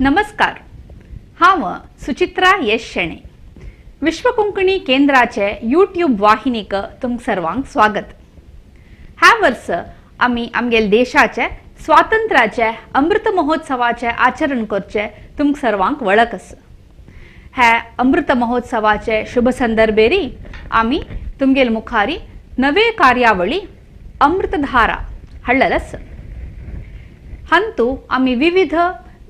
नमस्कार, हांव सुचित्रा येश शेणे. विश्व कोंकणी केंद्राचे यूट्यूब वाहिनीक तुमकां सर्वांक स्वागत. ह्या वर्स आमी आमगेले देशाचे स्वातंत्र्याचे अमृत महोत्सवाचे आचरण करचे तुमकां सर्वांक वळख आसा. ह्या अमृत महोत्सवाचे शुभ संदर्भेरी आमी तुमगेले मुखारी नवे कार्यावळी अमृतधारा हाडलेले आसा. हांतू आमी विविध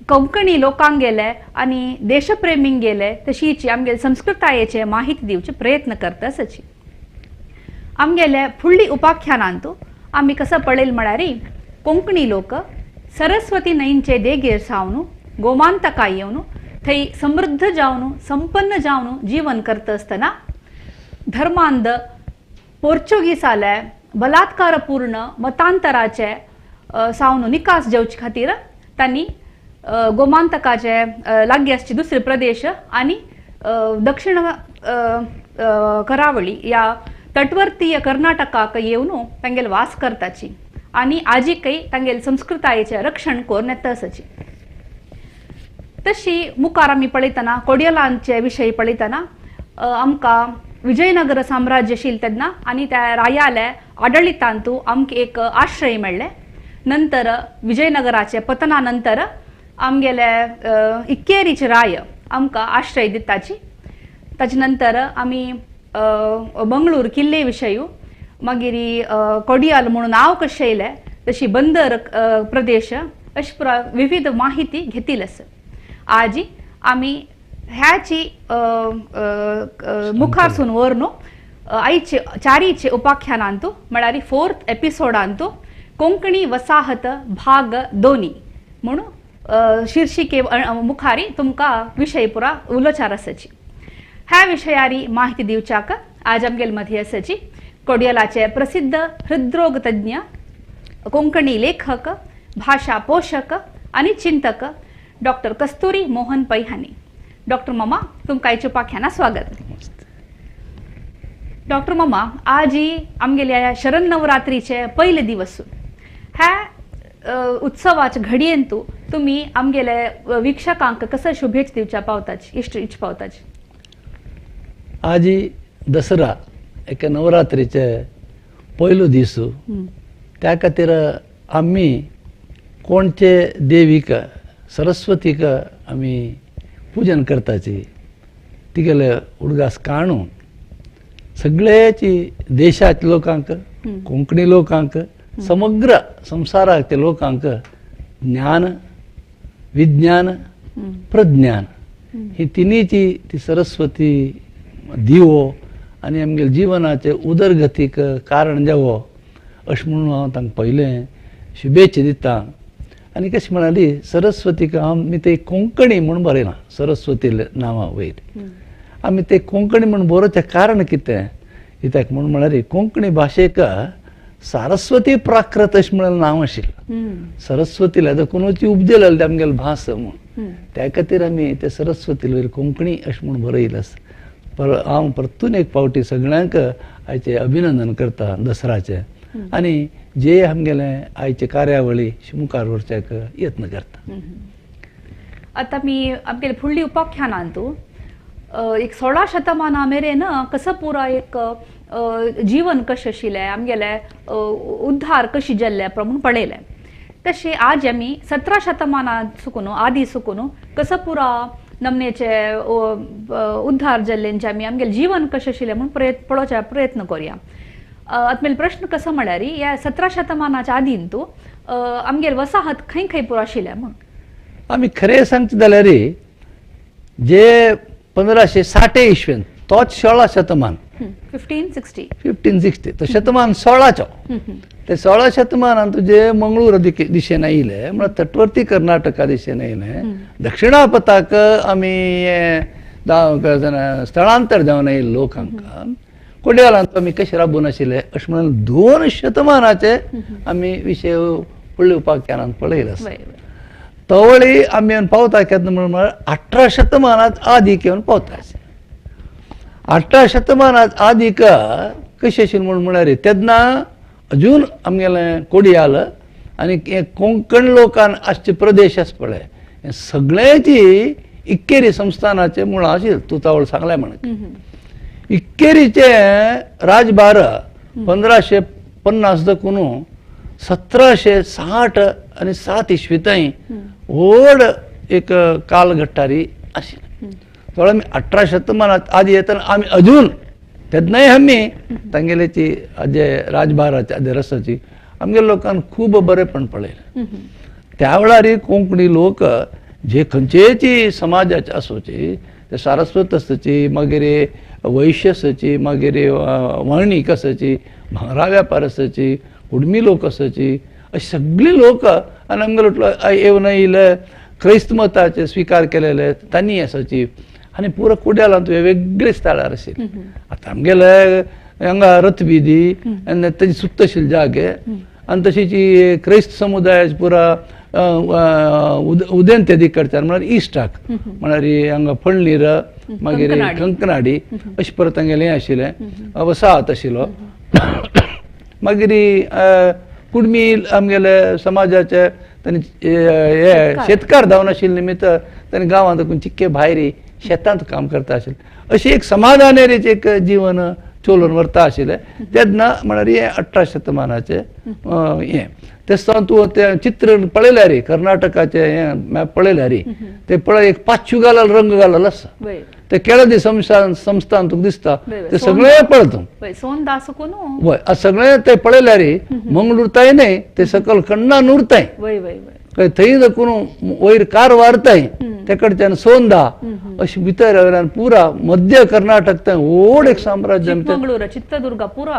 कोंकणी लोकांक गेले आनी देशप्रेमींक गेले तशीच आमगेले संस्कृतायेचे माहिती दिवचे प्रयत्न करता आसाची. आमगेले फुडली उपाख्यानांतू आमी कसं पळयल म्हळ्यार कोंकणी लोक सरस्वती न्हंयचे देगेर सावन गोमांतका येवन थंय समृद्ध जावन संपन्न जावन जीवन करता आसतना धर्मांध पोर्चुगीसाले बलात्कारपूर्ण मतांतराचे सावन निकास जेवचे खातीर तांणी गोमांतकाचे लागीं आसचे दुसरे प्रदेश आनी दक्षिण करावळी या तटवर्तीय कर्नाटकाक येवन तांगेले वास करताची आनी आजीकय तांगेले संस्कृतायेचें रक्षण करून येता आसाची. तशी मुखार आमी पळयतना कोडियलांचे विशय पळयतना आमकां विजयनगर साम्राज्य आशिल्लें तेन्ना आनी त्या रायाले आडळितांतू आमकां एक आश्रय मेळ्ळें. नंतर विजयनगराचे पतना नंतर आमगेले इक्केरीचे राय आमकां आश्रय दिताची. ताचे नंतर आमी मंगळूर किल्ले विशयू, मागीर कोडियाल म्हणून नांव कशें येयलें, तशी बंदर प्रदेश अशें पुरा विविध माहिती घेतिल्ली आसा. आजी आमी ह्याची मुखारसून व्हरून आयचे चारीचे उपाख्यानांतू म्हळ्यार फोर्थ एपिसोडांतू कोंकणी वसाहत भाग दोनी म्हणून शीर्षिके मुखारी तुमकां विशय पुरा उलोचार आसाची. ह्या विशयारी माहिती दिवच्याक आज आमगेले मदीं आसाची कोडियलाचे प्रसिद्ध हृद्रोग तज्ञ, कोंकणी लेखक, भाशा पोशक आनी चिंतक डॉक्टर कस्तुरी मोहन पै हांणी. डॉक्टर मामा, तुमकां आयच्या उपाख्याना स्वागत. डॉक्टर मामा, आजी आमगेल्या शरण नवरात्रीचे पयले दिवस. ह्या उत्सवाच्या घडयेंतू तुमी आमगेले वीक्षकांक कसं शुभेच्छा दिवच्या पावताची इश्ट इच्छ पावताची? आजी दसरा एका नवरात्रीचे पयलो दीस. त्या खातीर आमी कोणचे देवीक सरस्वतीक आमी पुजन करताची. तिगेले उडगास काणून सगळ्याची देशाच्या लोकांक, कोंकणी लोकांक, समग्र संवसाराच्या लोकांक ज्ञान, विज्ञान, प्रज्ञान ही तिनीची ती सरस्वती दिवो आनी आमगेले जिवनाचे उदरगतीक कारण जावो अशें म्हणून हांव तांकां पयलें शुभेच्छा दिता. आनी कशें म्हणाली सरस्वतीक आमी ते कोंकणी म्हूण बरयलां. सरस्वती नांवा वयर आमी ते कोंकणी म्हूण बरोवचें कारण कितें कित्याक म्हूण म्हळ्यार कोंकणी भाशेक सारस्वती प्राकृत अशें म्हणलें नांव आशिल्लें. सरस्वतीला देखूनच उपजलें आमगेले भास म्हूण. त्या खातीर आमी ते सरस्वती वयर कोंकणी अशें म्हूण बरयलें आसा. हांव परतून एक फावटी सगळ्यांक आयचें अभिनंदन करता दसऱ्याचें आनी जे आमगेले आयचे कार्यावळी मुखार व्हरच्याक यत्न करता. आतां मी आमगेले फुडली उपाख्यानांतू एक 16 शतमाना मेरेन कसं पुरा एक जीवन कशें आशिल्लें, आमगेले उद्धार कशी जाल्ले म्हूण पळयलें. तशें आज आमी 17 शतमानात सुकून आदी सुकून कसं पुरा नमनेचे उद्धार जाल्ले, आमी आमगेलें जीवन कशें आशिल्लें म्हूण प्रयत्न पळोवच्या प्रयत्न करुया. आतां प्रश्न कसो म्हळ्यार ह्या 17 शतमानाच्या आदीन तूं आमगेले वसाहत खंय खंय पुरो आशिल्लें म्हूण? आमी खरें सांगता जाल्यार जे 1560 इसवेन तोच 16 शतमान, 1560, 1560 तो शतमान 16चो. ते 16 शतमानान तुजे मंगळूर दिशेन आयले म्हळ्यार तटवर्ती कर्नाटका दिशेन आयले. दक्षिणापथाक आमी स्थळांतर जावन आयिल्ले लोकांक कोडियालांत आमी कशें राबून आशिल्ले अशें म्हणून 2 शतमानाचे आमी विशय फुडल्या उपाख्यानान पळयले आसा. तवळी आमी पावता केन्ना म्हळ्यार 18 शतमानात आदीक येवन पावता. 18 शतमानात आदीक कशें आशिल्लें म्हूण म्हळ्यार तेन्ना अजून आमगेलें कोडियाल आनी कोंकण लोकान आसचे प्रदेश आसा पळय हें सगळ्याची इक्केरी संस्थानाचे मुळां आशिल्लें तूं तावळ सांगलें म्हण. इक्केरीचे राजभार 1550 देखून 1760 आनी 7 इसवी व्हड एक कालघट्टारी आशिल्लें. थोडो आमी 18 शतमानात आदी येतना आमी अजून तेन्नाय आमी तांगेल्याची जे राजभाराचे आदी रसाची आमगे लोकांक खूब बरेंपण पळयलें. त्या वेळार कोंकणी लोक जे खंयचेची समाजाचे आसोची ते सारस्वत आसची, मागीर वैश्य आसची, मागीर वाणीक आसची, भांगरा व्यापार आसची, कुडमी लोक आसची, अशे सगळे लोक आनी आमगेलो येवन येयले क्रिस्त मताचे स्विकार केलेले तांणी आसाची आनी पुरो कुड्यालांत वेगवेगळे स्थळार आशिल्ले. आतां आमगेले हांगा रथबिदी आनी तेजी सुत्त आशिल्ले जागे आनी तशीच क्रिस्त समुदायाचे पुरा उदेंते दिकडच्यान म्हळ्यार इस्टाक म्हळ्यार हांगा फळणीर मागीर कंकनाडी अशें परत तांगेलें हें आशिल्लें वसाहत आशिल्लो. मागीर कुडमी आमगेले समाजाचे तांणी हे शेतकार जावन आशिल्ले निमित्त तांणी गांवांत चिक्के भायर शेतांत काम करता आशिल्लें. अशी एक समाधानेरीचें एक जीवन चलोवन व्हरता आशिल्लें तेन्ना म्हळ्यार हें 18 शतमानाचें हें. तें तूं तें चित्र पळयल्यार रे कर्नाटकाचें हें मॅप पळयल्यार रे ते पळय एक पाचू घालल रंग घालल आसा ते केळदी संस्थान संस्थान तुका दिसता ते सगळें पळय तूं वय सगळें ते पळयल्यार रे मंगळूर ताय न्हय ते सकल कण्णान उरताय थंय देखून वयर कारवार ताय ते कडच्यान सोंदा अशें भितर वयल्यान पुरा मध्य कर्नाटक थंय व्हड एक साम्राज्य चित्रदुर्ग पुरा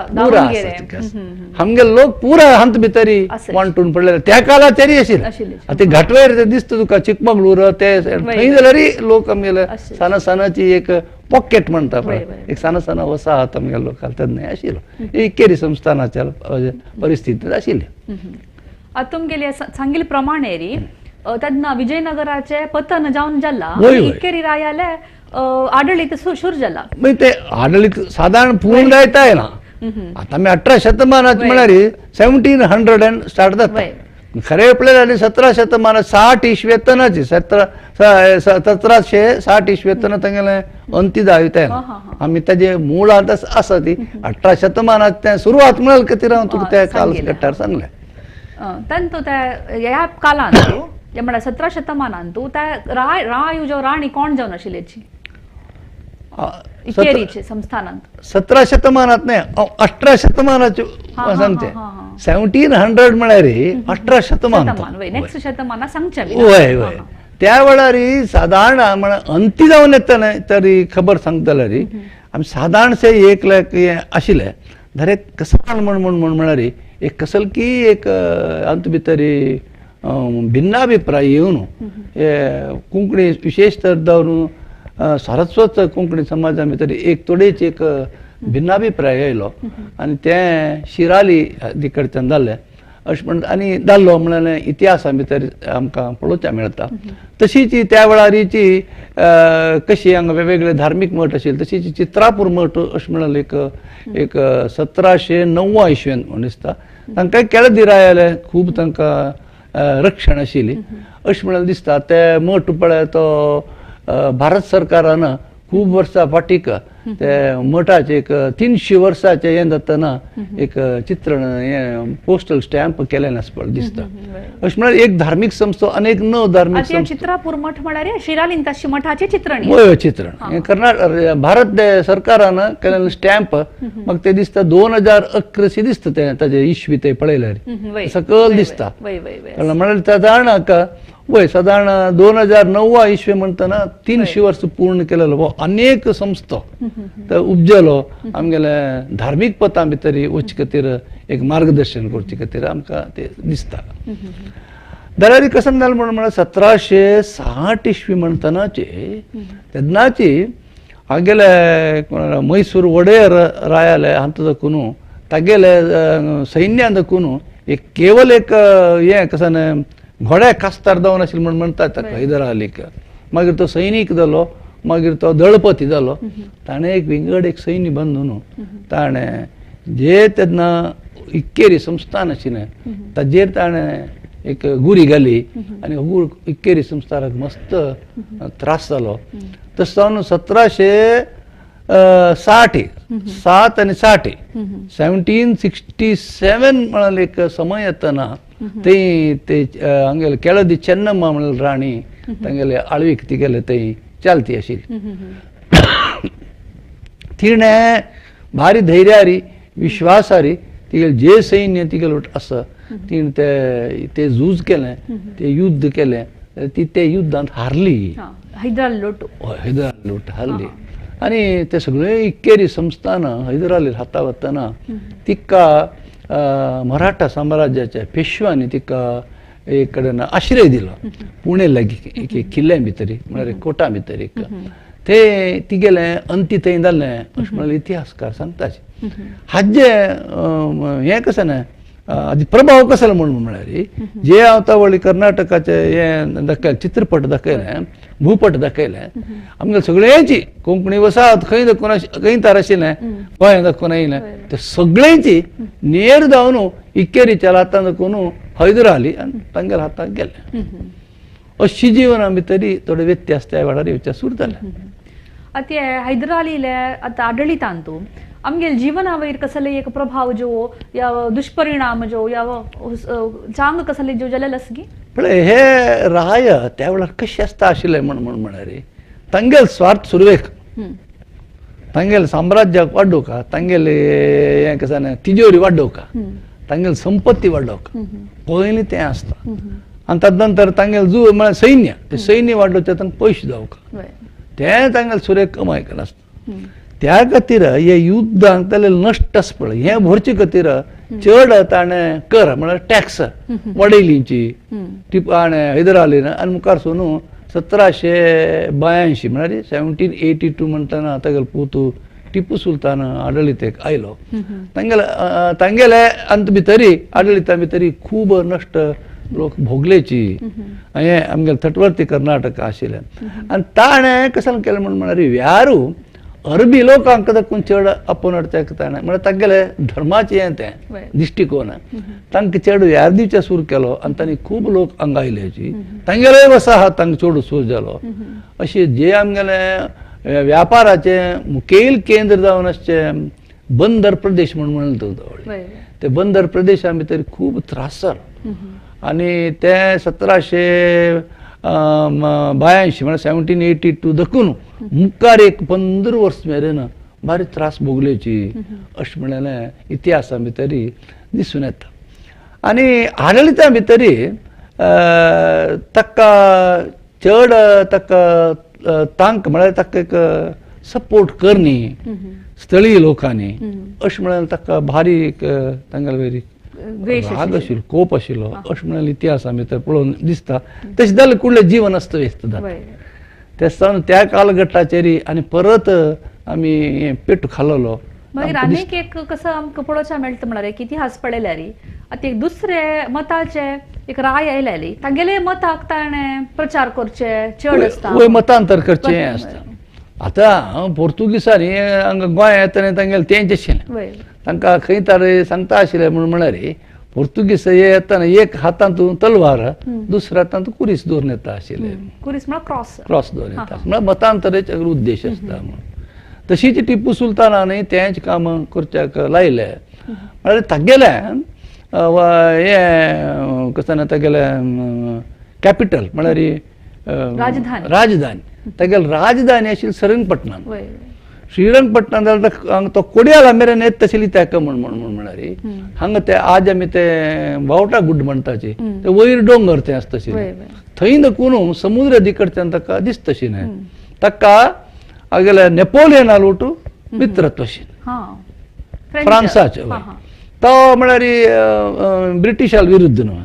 आमगे लोक पुरा हांत भितरी वांटून पडलेले त्या काळाचेरय आशिल्ले. आतां घाटवयर ते दिसता तुका चिकमगळूर ते थंय जाल्यार लोक आमगेले सान सानाची एक पॉकेट म्हणटा पळय एक सान सान वसाहत आमगे लोकांक तेन्ना आशिल्लो इक्केरी संस्थानाच्या परिस्थितींत आशिल्ली. आतां तुमगेले सांगिल्ले प्रमाणे री तेन्ना विजयनगराचे पतन जावन जाला इक्केरी रायाले आडळीत सुरू जाला. मागीर ते आडळीत सादारण पूर्ण जायता येना. आतां आमी 18 शतमानात म्हळ्यार 1700 स्टार्ट जाता खरें पळयल्यार जाल्यार 17 शतमानात 60 इसवी येतनाची 1760 इसवी येतना तांगेलें अंती जायता येना. आमी ताजे मुळांत आसा ती 18 शतमानात तें सुरवात म्हळ्यार खातीर हांव तुका त्या कालखंडार सांगलें. तांतू त्या ह्या काळांत म्हळ्यार 17 शतमानांतू त्या राय जो राणी कोण जावन आशिल्ल्याची इक्केरीचे संस्थानांत 17 शतमानात न्हय 18 शतमानाचे सांगते 1700 म्हळ्यार 18 शतमान नेक्स्ट शतमाना सांगचे वय वय त्या वेळार सादारण म्हळ्यार अंती जावन येता न्हय तरी खबर सांगता री आमी सादारणशे 1 लाख हें आशिल्लें दरेक कसाळ म्हण म्हण म्हण म्हळ्यार एक कसलकी एक हातूंत भितर भिन्नाभिप्राय येवन हे कोंकणी विशेश तर जावन सारस्वत कोंकणी समाजा भितर एक थोडेच एक भिन्नाभिप्राय आयलो आनी तें शिराली कडच्यान जालें अशें म्हण आनी जाल्लो म्हणल्यार इतिहासा भितर आमकां पळोवच्या मेळटा. तशीच त्या वेळारीची कशी हांगा वेगवेगळे धार्मीक मठ आशिल्ले तशीच चित्रापूर मठ अशें म्हणल्यार एक एक 1709 इसवेन म्हण दिसता तांकां केळदी रायाले खूब तांकां रक्षण आशिल्ली अशें म्हणल्यार दिसता. ते मठ पळय तो भारत सरकारान खूब वर्सां फाटीक ते मठाचे एक 300 वर्साचें हें जातना एक चित्रण हें पोस्टल स्टॅम्प केलें आसा पळय दिसता. अशें म्हळ्यार एक धार्मीक संस्था आनी एक न धार्मीक संस्था. चित्रापूर मठ म्हळ्यार शिरालिंताशी मठाचें चित्रण वय चित्रण हें कर्नाटक भारत सरकारान केलें स्टॅम्प म्हाका तें दिसता 2011 दिसता तें ताजें इश्वी तें पळयल्यार सकयल दिसता. म्हळ्यार सादारण वय सादारण 2009 इसवी म्हणटना 300 वर्स पूर्ण केलेलो हो अनेक संस्था तर उपजलो आमगेले धार्मीक पथां भितर वचचे खातीर एक मार्गदर्शन करचे खातीर आमकां ते दिसता. जाल्यार कशें जालें म्हणून म्हळ्यार 1760 इसवी म्हणटनाची तेन्नाची हागेले मैसूर वडेर रायाले हांतू दाखून तागेले सैन्यान दाखून एक केवल एक हें कशें घोड्याक कास्तार जावन आशिल्लें म्हण म्हणटात ताका हैदर अलीक. मागीर तो सैनीक जालो मागीर तो दळपती जालो ताणें एक विंगड एक सैन्य बांदून ताणें जे तेन्ना इक्केरी संस्थान आशिल्लें ताजेर ताणें एक गुरी घाली आनी गूर इक्केरी संस्थानाक मस्त त्रास जालो. तशें जावन 1760 सात आनी 60 1767 म्हळ्यार एक समय येतना थंय ते हांगेले केळदी चेन्नम्मा म्हणलें राणी तांगेले आळवीक तिगेले थंय चालती आशिल्ली. तिणें भारी धैर्यारी विश्वासारी तिगेले जे सैन्य तिगेले आसा तिणें ते ते झूज केलें, ते युद्ध केलें, ती ते युद्धांत हारली. हैदराली लोटू हैदराली लोट हारली आनी ते सगळे इक्केरी संस्थान हैदराली हाता वतना तिका मराठा साम्राज्याच्या पेशवांनी तिका एक कडेन आश्रय दिलो पुणे लागीं एक किल्ल्या भितर म्हळ्यार कोटा भितर एक ते तिगेलें अंती थंय जालें अशें म्हणल्यार इतिहासकार सांगता. हाजे हें कशें न्हय हाजे प्रभाव कसो म्हणून म्हळ्यार जे हांव तावळी कर्नाटकाचे हें दाखयलें चित्रपट दाखयलें भूपट दाखयलें आमगे सगळ्यांची कोंकणी वसाहत खंय दाखोवन खंय तार आशिल्लें गोंयांत दाखोवन आयलें ते सगळ्यांची नेर जावन इक्केरीच्या हातान दाखोवन हैदराली आनी तांगेल्या हाताक गेलें. अशी जिवना भितरी थोडे व्यत्यास त्या वेळार येवचे सुरू जाले. आतां हैदरालीले आतां आडळितांतू आमगेले जीवना वयर कसले एक प्रभाव जो या दुष्परिणाम जो या चांग कसले जो जालेले आसगी पळय हे राय त्या वेळार कशें आसता आशिल्लें म्हण म्हण म्हळ्यार तांगेले स्वार्थ सुरवेक तांगेले साम्राज्याक वाडोवका तांगेले हें कशें तिजोरी वाडोवका तांगेले संपत्ती वाडोवका पयलीं तें आसता आनी ताजे नंतर तांगेले जू म्हळ्यार सैन्य ते सैन्य वाडोवचें तांकां पयशे जावका तें तांगेले सुरेक कमाय केलें आसता. त्या खातीर हे युद्धांक जालें नश्ट आसा पळय हें भरचे खातीर चड ताणें कर म्हळ्यार टॅक्स वाडयलीची टिप हैदरालीन आनी मुखार सून 1782 म्हळ्यार 1782 म्हणटना तागेलो पूत टिपू सुलतान आडळीतेक आयलो. तांगेले तांगेले अंत भितरी आडळिता भितरी खूब नश्ट लोक भोगलेची हें आमगेले तटवर्ती कर्नाटक आशिल्लें. आनी ताणें कशें केलें म्हण म्हळ्यार व्यारू अरबी लोकांक दाखोवन चड आपोवन हाडटा ताणें म्हळ्यार तांगेले धर्माचें हें तें दिश्टिकोन तांकां चड व्यार दिवचें सूर केलो आनी तांणी खूब लोक हांगा आयल्याची तांगेले वसाहत तांकां चड सूर जालो. अशें जे आमगेले व्यापाराचें मुखेल केंद्र जावन आसचें बंदर प्रदेश म्हूण म्हणलें ते बंदर प्रदेशा भितर खूब त्रास जालो आनी ते 1782 म्हळ्यार 1782 दखून मुखार एक 15 वर्स मेरेन भारी त्रास भोगलेची अशें म्हणलें इतिहासा भितरी दिसून येता. आनी आडळिता भितरी ताका चड ताका तांक म्हळ्यार ताका एक सपोर्ट करनी स्थळीय लोकांनी अशें म्हळ्यार ताका भारी एक तांगेले वयर राग आशिल्लो कोप आशिल्लो अशें म्हणल्यार इतिहासा भितर पळोवन दिसता. तशें जाल्यार कुडलें जीवन अस्तव्यस्त जाता तें जावन त्या कालघट्टाचेर आनी परत आमी पेटू खालोलो. मागीर आनीक एक कसो आमकां पळोवच्या मेळटा म्हळ्यार एक इतिहास पळयल्यार आतां एक दुसरे मताचे एक राय आयलेली तांगेले मताक ताणें प्रचार करचे चड आसता मतांतर करचें हें आसता. आतां पोर्तुगीसांनी हांगा गोंया येतना तांगेलें तेंच आशिल्लें तांकां खंय तर सांगता आशिल्लें म्हूण म्हळ्यार पोर्तुगीस हे येतना एक हातांत तलवार दुसऱ्या हातांत कुरीस दवरून येता आशिल्ले कुरीस म्हळ्यार क्रॉस क्रॉस दवरून येता म्हळ्यार मतांतराचो उद्देश आसता म्हणून. तशीच टिपू सुलतानान तेंच काम करच्याक लायलें म्हळ्यार तागेलें हें कशें ना तागेलें कॅपिटल म्हळ्यार राजधानी तागेले राजधानी आशिल्ली श्रीरंगपटणान. श्रीरंगपटणान जाल्यार तो कोडियाला मेरेन येता आशिल्ली ताका म्हण म्हण म्हळ्यार हांगा ते आज आमी ते बावटा गुड्ड म्हणटाचे ते वयर दोंगर ते आसता आशिल्ले थंय दाखोवन समुद्र दिकडच्यान ताका दिसता आशिल्लें ताका हागेले नेपोलियना लोटू मित्रत्व आशिल्लें फ्रांसाचे तो म्हळ्यार ब्रिटिशाल विरुद्ध न्हू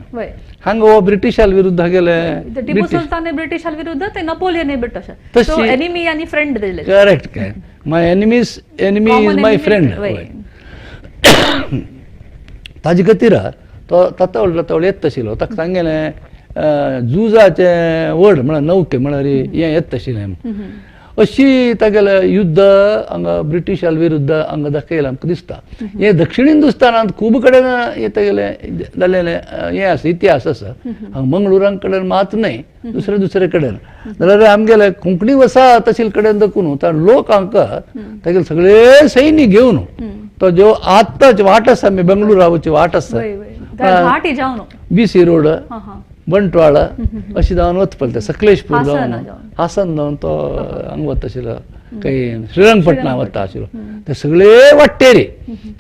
हांगा हो ब्रिटिशाल विरुद्ध गेले टिपू सुलतान ब्रिटिशाल विरुद्ध ते नेपोलियन ब्रिटिश सो एनिमी आणि फ्रेंड दिले करेक्ट काय my enemies enemy is my friend. ताजे खातीर तो तातवळ तातवळ येता आशिल्लो ताका सांगलें झुजाचें व्हड म्हळ्यार नौके म्हळ्यार हें येता आशिल्लें. अशी तागेलें युद्ध हांगा ब्रिटिशां विरुद्ध हांगा दाखयलां आमकां दिसता. हें दक्षिण हिंदुस्तानांत खूब कडेन हें तागेलें जालेलें हें आसा, इतिहास आसा. हांगा मंगळुरां कडेन मात न्हय, दुसरे दुसरे कडेन. जाल्यार आमगेले कोंकणी वसाहत आशिल्ले कडेन देखून लोक हांकां तागेले सगळे सैन्य घेवन तो जो आत्ताच वाट आसा, आमी बेंगळुरा वचची वाट आसा, बीसी रोड बंटवाळ अशी जावन वता पळय, सकलेशपूर जावन हासन जावन तो हांगा वता आशिल्लो, काही श्रीरंगपटणा वता आशिल्लो. ते सगळे वाटेर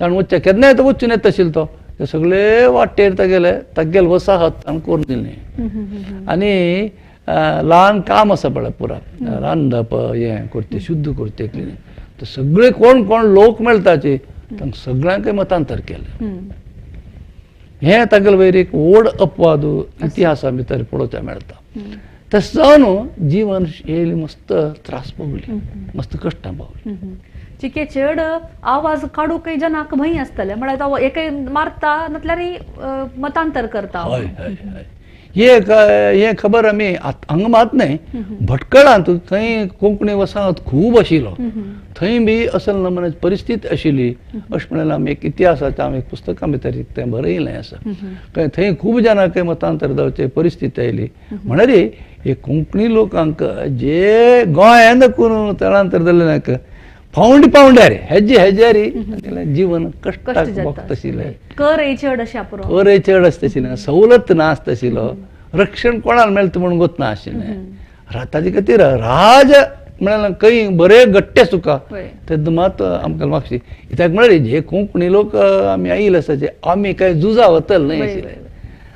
ताणें वचचें, केन्नाय तो वचून येता आशिल्लो तो. ते सगळे वाटेर तागेले तागेले वसाहत ताणें करून दिली. आनी ल्हान काम आसा पळय पुरा रांदप हें करचें, शुद्ध करचें, क्लिनींग, ते सगळे कोण कोण लोक मेळटाचे तांकां सगळ्यांकय मतांतर केलें. हें तागेले वयर एक व्हड अपवाद इतिहासा भितर पळोवच्या मेळटा. तशें जावन जीवन शैली मस्त त्रास भोगली, मस्त कश्टां भोगली. चिके चड आवाज काडूंकय जनाक भंय आसतले, म्हळ्यार तो एकय मारता नातल्यार मतांतर करता. हय हय हय, हे खबर आमी हांगा मात न्हय, भटकळांत थंय कोंकणी वसाहत खूब आशिल्लो, थंय बी असल नमुन्याची परिस्थिती आशिल्ली अशें म्हणल्यार आमी एक इतिहासाच्या आमी एक पुस्तकां भितर तें बरयलें आसा. थंय खूब जाणांक मतांतर जावची परिस्थिती आयली. म्हळ्यार हे कोंकणी लोकांक जे गोंयांत करून थळांतर जाल्ले पावंड पावंड्यार हेजे हेज्यारी जीवन कश्टाक भोगता आशिल्लें. करय चड अशें करय चड आसता आशिल्लें, सवलत नासता आशिल्लो, रक्षण कोणाक मेळटा म्हणून गोत ना आशिल्लें. ताजे खातीर राज म्हळ्यार खंय बरें घट्टें सुका तेन्ना मात आमकां मागशी कित्याक म्हळ्यार जे कोंकणी लोक आमी आयिल्ले आसा जे आमी काय झुजा वतले न्हय आशिल्ले,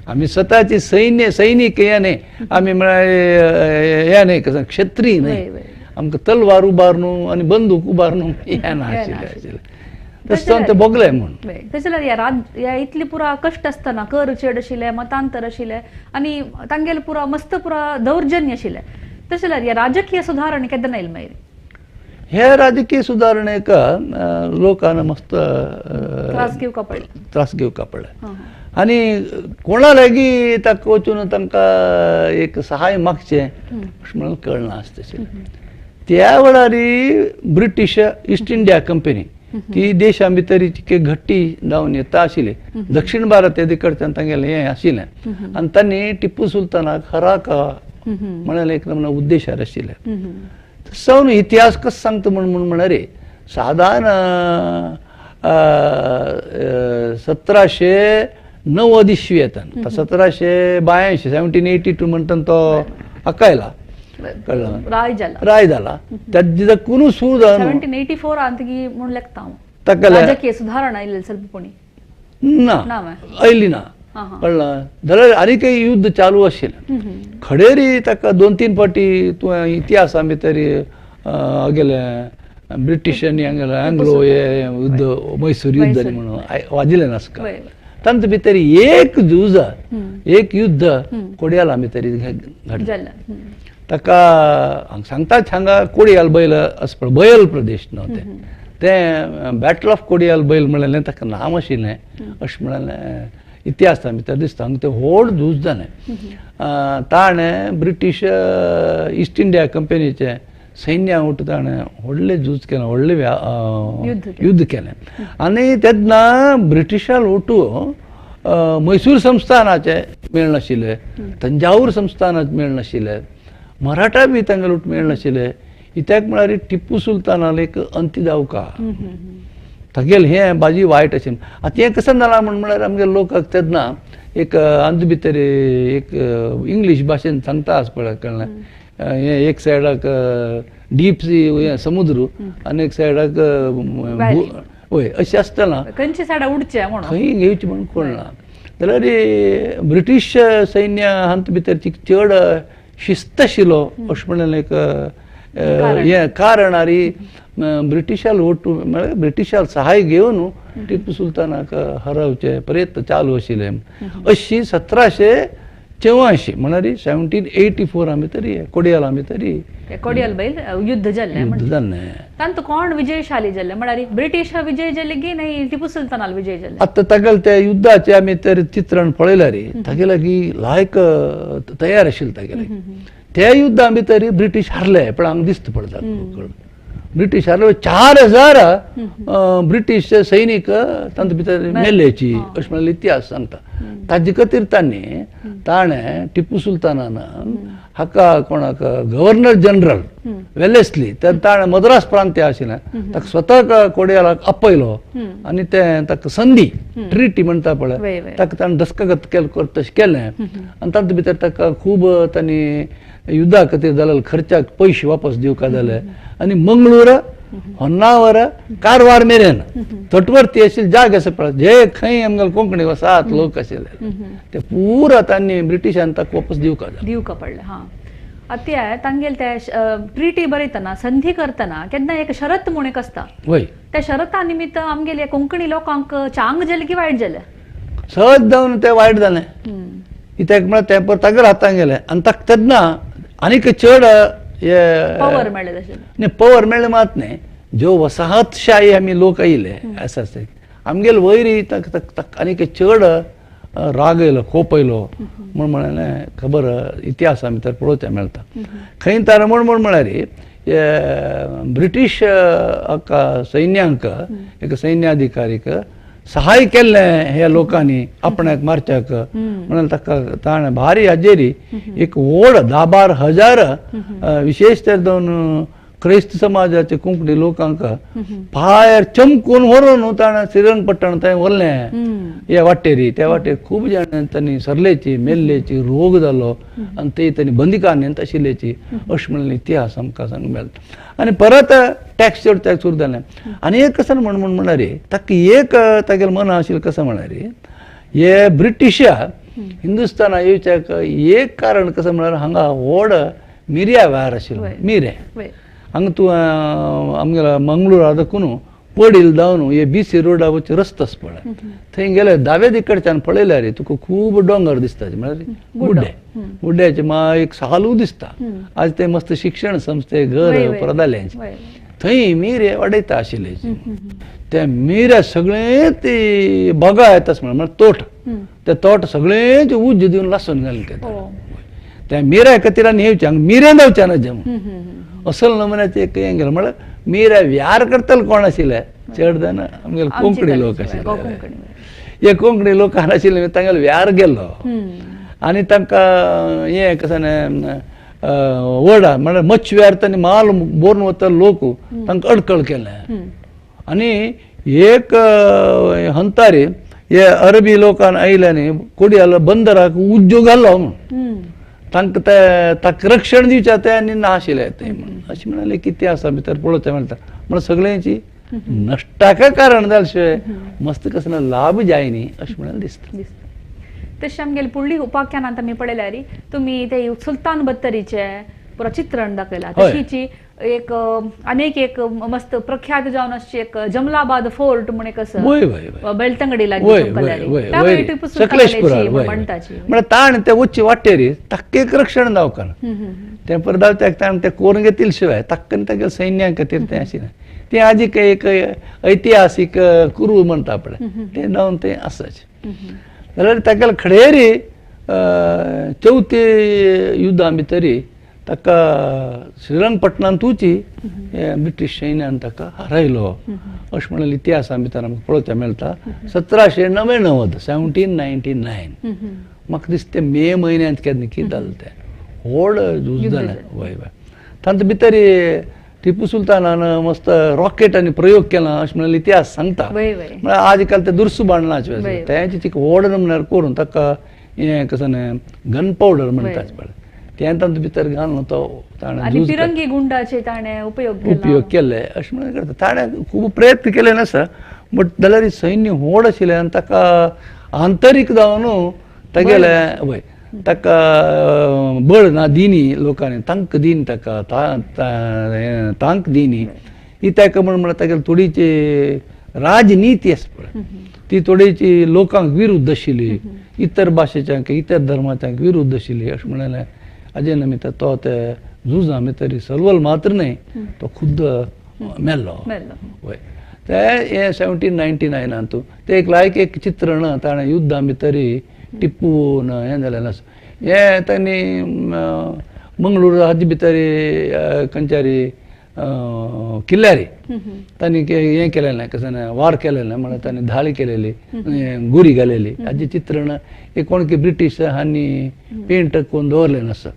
आमी स्वताची सैन्य सैनीक हे न्हय, आमी म्हळ्यार हे न्हय कसं क्षत्रीय न्हय, आमकां तलवार उबारून आनी बंदूक उबारून हें ना आशिल्लें आशिल्लें. तशें जावन तें भोगलें म्हूण. तशें जाल्यार ह्या इतली पुरा कश्ट आसतना कर चड आशिल्ले, मतांतर आशिल्लें आनी तांगेले पुरा मस्त पुरा दौर्जन्य आशिल्लें, तशें जाल्यार ह्या राजकीय सुदारणा केन्ना येयले मागीर? हे राजकीय सुदारणेक लोकांना मस्त त्रास घेवका पडले, त्रास घेवका पडले. आनी कोणा लागीं ताका वचून तांकां एक सहाय मागचें अशें म्हणून कळना आसता. त्या वेळार ब्रिटीश ईस्ट इंडिया कंपनी ती देशा भितर इतके घट्टी जावन येता आशिल्ली, दक्षिण भारत कडच्यान तांगेलें हें आशिल्लें आनी तांणी टिप्पू सुलतानाक हराका म्हळ्यार एक नमुना उद्देशार आशिल्लें. तसो इतिहास कसो सांगता म्हूण म्हळ्यार सादारण 1790 इसवी येता, 1782 1782 म्हणटा तो आकायला राय जाला, राय जाला. तेजे कोणू सुरू जावन 1784 अंतगी म्हूण लेखता हांव ताका राजकीय सुधारणा आयिल्ली ಸ್ವಲ್ಪ कोणी ना आयली ना, कळ्ळें. जाल्यार आनीकय युद्ध चालू आशिल्लें. खडेरी ताका 2-3 फावटी तुवें इतिहासा भितर गेले ब्रिटीश आनी हांगेले आंग्लो हे युद्ध, मैसूर युद्ध म्हणून वाजिल्लें नासका. तांचे भितर एक झूज, एक युद्ध कोडियाला भितर घडलें. ताका सांगतात हांगा कोडियाल बैल आसा पळय, बैल प्रदेश न्हू तें, तें बॅटल ऑफ कोडियाल बैल म्हणलें ताका नांव आशिल्लें अशें म्हणलें इतिहासा भितर दिसता. हांगा तें व्हड झूज जालें. ताणें ब्रिटीश ईस्ट इंडिया कंपनीचें सैन्या वट ताणें व्हडलें झूज केलें, व्हडलें युद्ध केलें. आनी तेन्ना ब्रिटिशां वटू मैसूर संस्थानाचें मेळनाशिल्लें, तंजावूर संस्थानाचें मेळनाशिल्लें, मराठा बी तांगेले वट मेळनाशिल्लें. कित्याक म्हळ्यार टिप्पू सुलतानाले एक अंत जावका तागेलें हें बाजी वायट आशिल्लें. आतां हें कशें जालां म्हूण म्हळ्यार आमगे लोकांक तेन्ना एक आमचे भितर एक इंग्लीश भाशेन सांगता आसा पळय, कळ्ळें, हें एक सायडाक डीप सी हें समुद्र आनी एक सायडाक वय अशें आसतना खंयच्या सायडा उडचें म्हणून खंय घेवचें म्हणून कळना. जाल्यार ब्रिटीश सैन्य हांत भितर चड शिस्त आशिल्लो अशें म्हणलें एक हें कारण. आनी ब्रिटिशाल वोट म्हळ्यार ब्रिटिशाल सहाय घेवन टिप्पू सुलतानाक हरोवचे प्रयत्न चालू आशिल्ले. अशी 1784 म्हळ्यार 1784 आमी तरी कोडियाल आमी तरी कोडियाल बैल युद्ध जाल्लें, युद्ध जाल्लें. तांतू कोण विजयशाली जाल्ले म्हळ्यार ब्रिटीश विजय जाल्ले की न्हय टिप्पू सुलतानाल विजय जाल्ले? आतां तागेलें तें युद्धाचें आमी तर चित्रण पळयल्यार तागेले लागीं लायक तयार आशिल्लें तागेले. ते युद्धा भितर ब्रिटीश हारले पण हांगा दिसता पडटा ब्रिटीश हारले 4000 ब्रिटीश सैनीक तांचे भितर मेल्लेची अशें म्हणल्यार इतिहास सांगता. ताजे खातीर तांणी ताणें टिपू सुलतानान हाका कोणाक गव्हर्नर जनरल वेलेस्ली तर ताणें मद्रास प्रांत्य आशिल्लें ताका स्वताक कोडियालाक आपयलो आनी तें ताका संधी ट्रिटी म्हणटा पळय ताका ताणें दस्तखत केलें तशें केलें आनी तातूंत भितर ताका खूब तांणी युद्धा खातीर जाल्ले खर्चाक पयशे वापस दिवका जाले आनी मंगळूर होन्नावर कारवार मेरेन तटवर्ती आशिल्ले जागे आसा पळय जे खंय आमगेले कोंकणी वसात लोक आशिल्ले ते पुरा तांणी ब्रिटिशान ताका वापस दिवका जाले दिवका पडले. हां आतां तांगेले ते ट्रिटी बरयतना संधी करतना केन्ना एक शरत म्हूण एक आसता वय त्या शरता निमित्त आमगेले कोंकणी लोकांक चांग जालें की वायट जालें सहज जावन तें वायट जालें कित्याक म्हळ्यार तें परत तागेल्या हातान गेलें आनी ताका तेन्ना आनीक चड पवर मेळ्ळें तशें न्ही पवर मेळ्ळें मात न्ही ज्यो वसाहतशाही आमी लोक आयले आसा आमगेले वयरी ताका आनीक चड राग येयलो कोप येयलो म्हूण म्हणलें खबर इतिहासा भितर पळोवचें मेळटा. खंय तार म्हूण म्हूण म्हळ्यार ब्रिटीश हाका सैन्यांक एका सैन्याधिकारीक सहाय केल्लें ह्या लोकांनी आपणाक मारच्याक म्हणून ताका ताणें भारी हाजेरी एक व्हड 10-12 हजार विशेश तर जावन क्रिस्त समाजाचे कोंकणी लोकांक भायर चमकून व्हरून ताणें श्रीरंगपट्टण थंय व्हरलें ह्या वाटेरी त्या वाटेर खूब जाण तांणी सरलेची मेल्लेची रोग जालो आनी ते तांणी बंदिकान्यांत आशिल्ल्याची अशें म्हणलें इतिहास आमकां सांग मेळटा. आनी परत टॅक्स चड टॅक्स सुरू जालें आनी एक कसं म्हण म्हण म्हणल्यार ताका एक तागेलें मना आशिल्लें कसं म्हणल्यार हे ब्रिटिशा हिंदुस्ताना येवच्याक एक कारण कसं म्हळ्यार हांगा व्हड मिरया व्यार आशिल्लो मिरें हांगा तूं आमगेल्या मंगळूरा दाखून पडील जावन हे बी सी रोडा वचचे रस्तो आसा पळय थंय गेले दावे दिकडच्यान पळयल्यार तुका खूब दोंगर दिसता म्हळ्यार गुड्डे गुड्ड्याचे मा एक सालू दिसता. आज ते मस्त शिक्षण संस्थे घर परत जालें थंय मिरे वाडयता आशिल्ले ते मिरे सगळे ते बगा येता म्हळ्यार तोट ते तोट सगळें उज्ज दिवन लासून घालून ते त्या मिऱ्या खातीर आनी येवचें हांगा मिरें जावचें ना जें असल नमुन्याचें एक हें गेलें म्हळ्यार मिऱ्या व्यार करतले कोण आशिल्ले चड जाण आमगेले कोंकणी लोक आशिल्ले हे कोंकणी लोक आशिल्ले तांगेलो व्यार गेल्लो आनी तांकां हें कसं वडा म्हळ्यार मच्छ व्यार तांणी माल बोरून वता लोक तांकां अडकळ केलें आनी एक हंतारी हे अरबी लोकान आयले आनी कोडयाल बंदराक उद्योग घालो म्हणून तांकां ते ताका रक्षण दिवचें तें आनी ना आशिल्लें तें म्हणून अशें म्हणालें कितें आसा भितर पळोवचें मेळटा म्हणून सगळ्यांची नश्टाका कारण जाल्या शिवाय मस्त कसलो लाभ जाय न्ही अशें म्हणालें दिसता. तशें आमगेले फुडली उपाख्यानांत आमी पळयल्यार तुमी ते सुलतान बत्तरीचे पुरो चित्रण दाखयलां तशीची एक अनेक एक मस्त प्रख्यात जावन अशी एक जमलाबाद फोर्ट म्हूण एक आसा बेलतंगडी लागीं म्हणटाची म्हळ्यार ताण ते वच्चे वाटेर ताका एक रक्षण जावकाना तें परत धांवत्याक ताण ते कोरून घेतील शिवाय ताक्कन तागेले सैन्या खातीर तें आशिल्लें तें आजीक एक ऐतिहासीक कुरू म्हणटा पळय तें जावन तें आसाच. जाल्यार तागेले खडेरी चवथी युद्धा भितरी ताका श्रीरंगपट्टणांतूच ब्रिटीश सैन्यान ताका हारयलो अशें म्हणलें इतिहासा भितर आमकां पळोवचें मेळटा. 1799 1799 म्हाका दिसता मे म्हयन्यांत केन्ना कितें जालें तें व्हड झूज जालें. वय वय तातूंत भितर टिपू सुलतानान मस्त रॉकेट आनी प्रयोग केला अशें म्हणलें इतिहास सांगता. म्हळ्यार आज काल ते दुरसू बाणलाचे तेंचे तिका व्हड नमुन्यार करून ताका हें कसं गन पावडर म्हणटात पळय तें तातूंत भितर घालून तो ताणें फिरंगी गुंडाचे ताणें उपयोग केले अशें म्हणून करता. ताणें खूब प्रयत्न केले नासा बट जाल्यार सैन्य व्हड आशिल्लें आनी ताका आंतरीक जावन तागेलें वय ताका बळ ना दिनी लोकांनी तांक दिनी ताका तांक दिनी ही ताका म्हण म्हळ्यार तागेली थोडीची राजनीती आसा पळय ती थोडीची लोकांक विरुद्ध आशिल्ली इतर भाशेच्यांक इतर धर्माच्यांक विरुद्ध आशिल्ली अशें म्हणलें हाजे निमित्त तो ते झुजा भितर सलवल मात्र न्हय तो खुद्द मेल्लो. वय ते हे 1799 ते एक लायक एक चित्रण ताणें युद्धा भितर टिपून हें जालें आसा. हें तांणी मंगळूर हाजे भितर खंयच्यारी किल्ल्यारी तांणी हें केलेलें, कशें वार केलेलें म्हळ्यार तांणी धाळी केलेली, गुरी घालेली, हाजें चित्रण हे कोण की ब्रिटीश हांणी पेंट करून दवरलेलें आसा.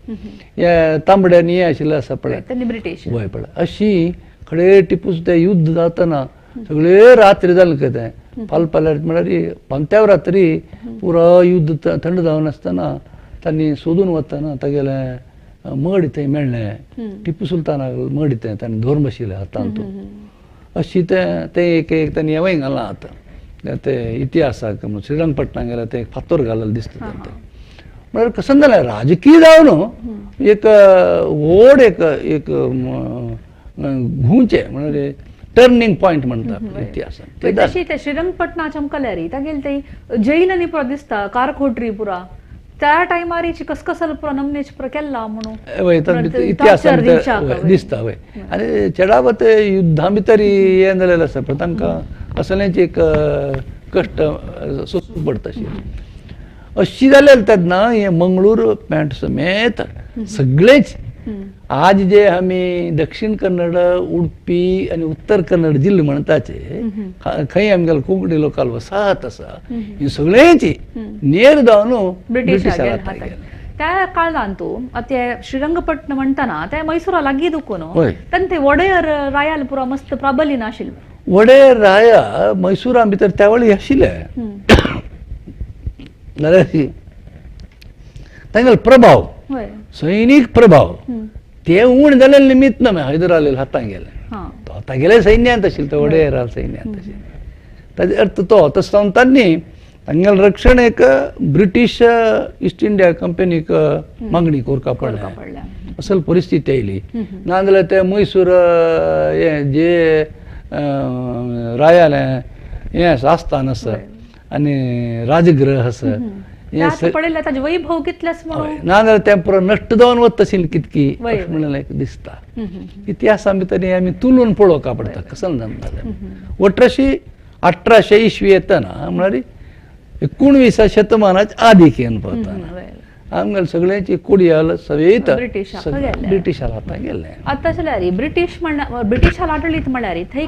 हे तांबड्यांनी हे आशिल्लें आसा पळय, ब्रिटीश वय पळय. अशी खडे टिपू तें युद्ध जातना सगळे रात्री जालें तें पालपाल्यार म्हळ्यार पंत्याव रात्री पुरो युद्ध थंड जावन आसतना तांणी सोदून वतना तागेलें मड थंय मेळ्ळें, टिपू सुलतानाक मड थंय तांणी धरून बशिल्लें हातांत. अशी तें तें एक एक तांणी हेंवूय घालां आतां ते इतिहासाक श्रीरंगपटणाक गेल्यार तें फातोर घालेलें दिसता तें. म्हळ्यार कसं जालें राजकीय जावन एक व्हड एक एक घुंवचें म्हळ्यार टर्निंग पॉयंट म्हणटा इतिहासांत. तशी ते श्रीरंगपटणाच्या आमकां तागेले ते जैल आनी पुरा दिसता कारखोटरी पुरा त्या टायमार कसकसल पुरा नमनेच पुरा केल्ला म्हणून इतिहासांत दिसता. वय आनी चेडावत युद्धा भितर हें जालेलें आसा पण तांकां असलेंच एक कश्ट सोसूंक पडटा अशी अशी जालें तेन्ना हें मंगळूर पॅन्ट समेत सगळेच आज जे आमी दक्षिण कन्नड, उडपी आनी उत्तर कन्नड जिल्लो म्हणटाचे खंय आमगेले कोंकणी लोकाल वसाहत आसा ही सगळेंची नेर जावन ब्रिटिशां हातांत गेलें. त्या काळांत ते श्रीरंगपट्टण म्हणटाना ते मैसुरा लागीं दुखून तांचे ते वडेर रायाल पुरा मस्त प्राबल्य नाशिल्लें. वडेर राया मैसुरा भितर त्या वेळी आशिल्ले जाल्यार तांगेलो प्रभाव, सैनीक प्रभाव ते उण जाले निमित्त ना हैदर अली हातांत गेले. तो तागेले सैन्यांत आशिल्लो, तो वडेर सैन्यांत आशिल्लो. ताजो अर्थ तो तसो जावन तांणी तांगेलें रक्षण एक ब्रिटीश ईस्ट इंडिया कंपनीक मागणी करपा पडलें, असल परिस्थिती आयली. नाजाल्यार ते मैसूर हें जे रायालें हें आसा आस्थान आसा आनी राजगृह आसा वैभव कितलेच नाजाल्यार तें पुरो नश्ट जावन वता आशिल्लें कितकी अशें म्हणलें दिसता. इतिहासा भितर आमी तुलून पळोवंक पडटा कसं जालें. 1800 इसवी येतना म्हळ्यार 19व्या शतमानाच्या आदीक येवन पावतना आमगेले सगळ्यांची कोडियाल सवेत ब्रिटिशां हातांत गेल्लें. आतां जाल्यार ब्रिटीश ब्रिटिशां आडळीत म्हळ्यार थंय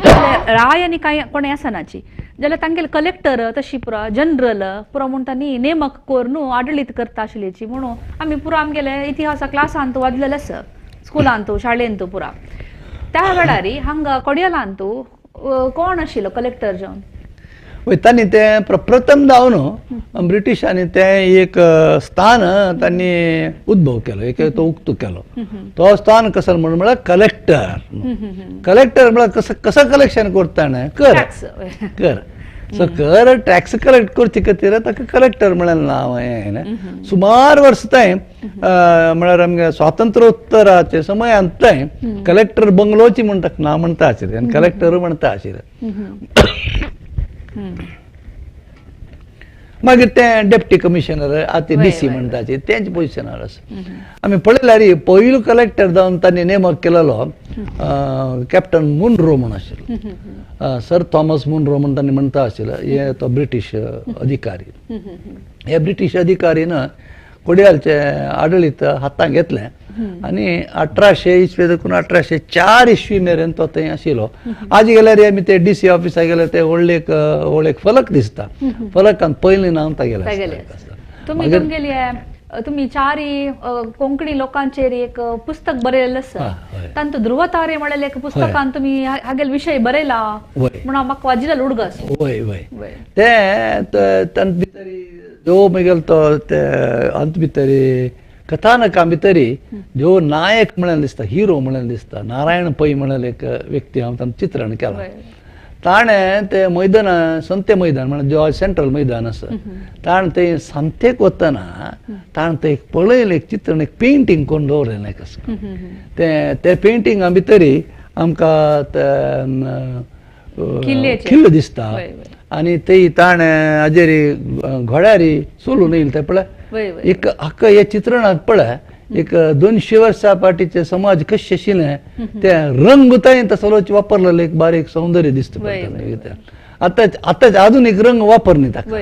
राय आनी कांय कोण आसनाची जाल्यार तांगेले कलेक्टर तशी पुरा जनरल पुरा म्हूण तांणी नेमक करून आडळीत करता आशिल्ल्याची म्हणून आमी पुरा आमगेले इतिहासा क्लासांत वाजलेले आसा, स्कुलांत शाळेंत पुरा. त्या वेळार हांगा कोडियालांत कोण आशिल्लो कलेक्टर जावन? वय तांणी तें प्रथम जावन ब्रिटिशांनी तें एक स्थान तांणी उद्भव केलो, एक तो उक्तो केलो. तो स्थान कसो म्हणून म्हळ्यार कलेक्टर. कलेक्टर म्हळ्यार कसं कसं कलेक्शन करता कर कर सो कर टॅक्स कलेक्ट करचे खातीर ताका कलेक्टर म्हळ्यार नांव हें. सुमार वर्स थंय म्हळ्यार आमगे स्वातंत्र्योत्तराचे समयांत थंय कलेक्टर बंगलोची म्हण ताका नांव म्हणटा आशिल्लें आनी कलेक्टर म्हणटा आशिल्लें. मागीर तें डेप्टी कमिशनर आतां डी सी म्हणटाचे तेंच पोजिशनार आसा. आमी पळयल्यार पयलो कलेक्टर जावन तांणी नेमक केलेलो कॅप्टन मुनरो म्हूण आशिल्लो, सर थॉमस मुनरो म्हूण तांणी म्हणटा आशिल्लो. हे तो ब्रिटीश अधिकारी. हे ब्रिटीश अधिकारीन कोडियालचे आडळीत हातांत घेतलें आनी 1800 इसवी देखून 1804 इसवी मेरेन तो थंय आशिल्लो. आज गेल्यार आमी ते डी सी ऑफिसाक गेल्यार ते व्हडले एक व्हडले एक फलक दिसता, फलकान पयलें नांव तागेलें आसता. तुमी तुमगेली तुमी चारी कोंकणी लोकांचेर एक पुस्तक बरयलें आसा, तांतूत ध्रुवतारे म्हणलें एक पुस्तकान तुमी हागेल विशय बरयला म्हणून म्हाका वाजिल्लो उडगास. वय वय तें तांत भितर जो मागीर तो ते अंत भितर कथानका भितर जो नायक म्हणून दिसता, हिरो म्हणून दिसता, नारायण पै म्हणून एक व्यक्ती हांव तांचें चित्रण केलां. ताणें तें मैदान संते मैदान म्हणल्यार जो सेंट्रल मैदान आसा ताणें थंय सांतेक वतना ताणें थंय एक पळयलें, एक चित्रण एक पेंटींग करून दवरलें कसं. तें ते पेंटिंगा भितर आमकां किल्लो दिसता आनी थंय ताणें हाजेर घोड्यार चलून येयलें तें पळय एक हाका हे चित्रणांत पळय एक 200 वर्सां फाटीचे समाज कशें आशिल्लें ते रंग थंय तसलोच वापरलेलो एक बारीक सौंदर्य दिसता. आतां आतांच आधुनीक रंग वापरनी ताका,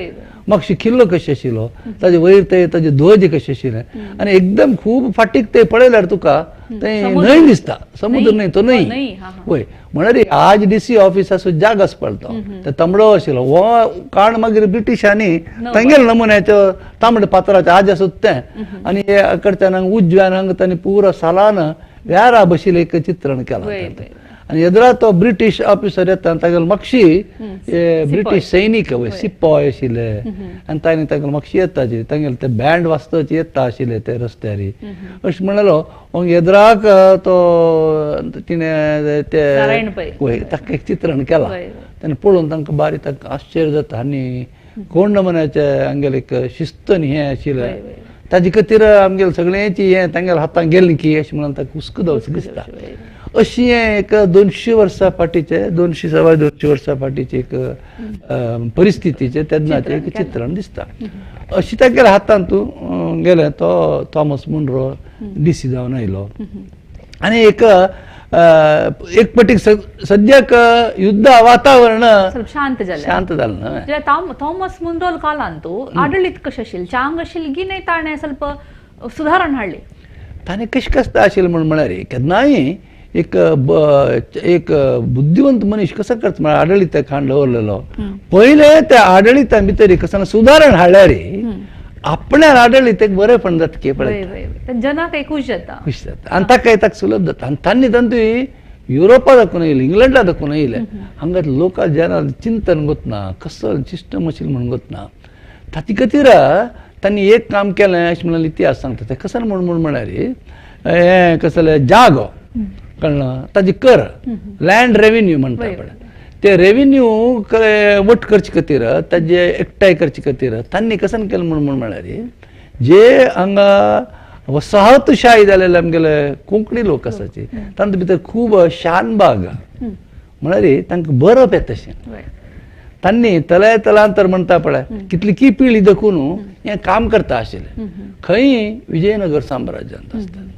मातशी किल्लो कशें आशिल्लो, ताजे वयर ते ताजे ध्वज कशें आशिल्ले आनी एकदम खूब फाटीक ते पळयल्यार तुका ते समुद्र. न्हंय दिसता, समुद्र न्हय तो न्हंय. न्हंय, हा, हा. वय म्हळ्यार आज डीसी ऑफिसा जाग आसा पळय तो, ते तांबडो आशिल्लो हो कारण मागीर ब्रिटिशांनी तांगेले नमुन्याचो तांबडे पात्राचें आज आसूत तें आनी हे कडच्यान हांगा उजव्यान हांगा तांणी पुरो सालान व्यारा बशिल्लें एक चित्रण केलां. आनी येद्रा तो ब्रिटीश ऑफिसर येता आनी तागेले मागशी हे ब्रिटीश सैनीक वय सिपाय आशिल्ले आनी तांणी तागेले मागशी येताची तांगेले ते बँड वाजतच येता आशिल्ले ते रस्त्यार अशें म्हणलेलो. येद्राक तो तिणें ते नारायण पै. वय ताका एक चित्रण केलां. तेन्ना पळोवन तांकां बारीक तांकां आश्चर्य जाता आनी कोण नमुन्याचें आमगेलें एक शिस्त न्ही हें आशिल्लें ताजे खातीर आमगेलें सगळ्यांची हें तांगेल्या हातान गेलें की अशें म्हणून ताका हुस्को जावचो दिसता. अशी हें एक 200 वर्सां फाटीचें, 200 225 वर्सां फाटीचें एक परिस्थितीचें तेन्नाचें एक चित्रण दिसता. अशी तागेल्या हातान तूं गेलें तो थॉमस मुनरो डीसी जावन आयलो आनी एक एक पटीक सद्याक युद्ध वातावरण शांत जालें, शांत जालें न्हय. थॉमस मुनरोल कालांतू आडळीत कशें आशिल्लें, चांग आशिल्लें की न्हय ताणें ಸ್ವಲ್ಪ सुधारण हाडली? ताणें कशें कसता आशिल्लें म्हूण म्हळ्यार केन्नाय एक एक बुद्धिवंत मनीस कसो करता म्हळ्यार आडळीत खाण दवरलेलो पयलें त्या आडळीता भितर कसो सुदारण हाडल्यार आपल्या आडळीत एक बरेंपण जाता की पळय जनाक एक खूश जाता, खूश जाता आनी ताका ताका सुलभ जाता. आनी तांणी तांतू युरोपा दाखोवन येयले, इंग्लंडा दाखोवन येयले, हांगा लोक जना चिंतन गोतना कसो सिस्टम आशिल्लें म्हणून गोतना. ताचे खातीर तांणी एक काम केलें अशें म्हणून इतिहास सांगता. तें कसो म्हूण म्हळ्यार हें कसलें जागो कळ्ळें ताजी कर लँड रेवेन्यू म्हणटा पळय, ते रेवेन्यू वट करचे खातीर ताजे एकठांय करचे खातीर तांणी कसन केलें म्हूण म्हळ्यार जे हांगा वसाहतशाही जालेले आमगेले कोंकणी लोक आसाची तांचे भितर खूब शानबाग म्हळ्यार तांकां बरप येता तशें तांणी तले तलांतर म्हणटा पळय कितली की पिळी दाखोवन हें काम करता आशिल्लें. खंय विजयनगर साम्राज्यांत आसतना,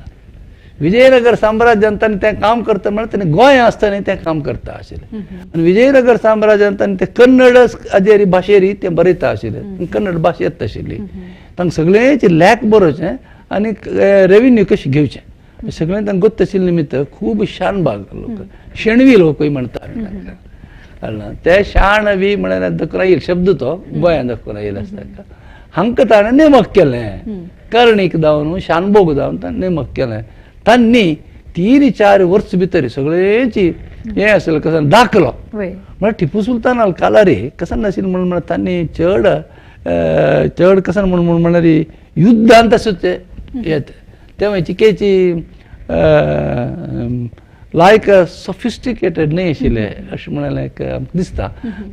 विजयनगर साम्राज्यांत तांणी तें काम करता म्हळ्यार तांणी गोंय आसतना तें काम करता आशिल्लें. आनी विजयनगर साम्राज्यांत तांणी ते कन्नड हाजेर भाशेर तें बरयता आशिल्लें, कन्नड भाश येता आशिल्ली. तांकां सगळ्यांचे लेख बरोवचें आनी रेवेन्यू कशें घेवचें सगळें तांकां गोत्त आशिल्ले निमित्त खूब शानबाग लोक, शेणवी लोकूय म्हणटा आमी तांकां. ते शाणवी म्हळ्यार दाखोवन येयल शब्द तो गोंयांत दाखोवन येयल आसता तांकां. हांकां ताणें नेमक केलें, करणीक जावन शानभोग जावन ताणें नेमक केलें. तांणी 3-4 वर्स भितर सगळ्यांची हें आसलें कसो दाखलो म्हळ्यार टिपू सुलतान कालारी कसो नाशिल्लें म्हणून म्हळ्यार तांणी चड चड कसो म्हणून म्हळ्यार युद्धांत आसूच येत तें चिकेची लायक सॉफिस्टिकेटेड न्हय आशिल्लें अशें म्हणलें एक आमकां दिसता.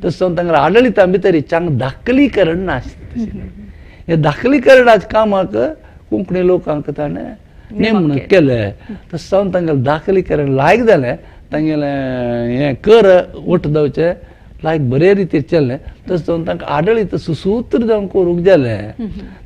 तशें तांकां आडळिता भितर चांग दाखलीकरण नाशिल्लें. हें दाखलीकरणाच्या कामाक कोंकणी लोकांक ताणें नेमणूक केलें. तशें जावन तांगेलें दाखलीकरण लायक जालें, तांगेलें हें कर वट जावचें लायक बरे रितीर चल्लें. तशें जावन तांकां आडळीत सुसूत्र जावन करूंक जालें.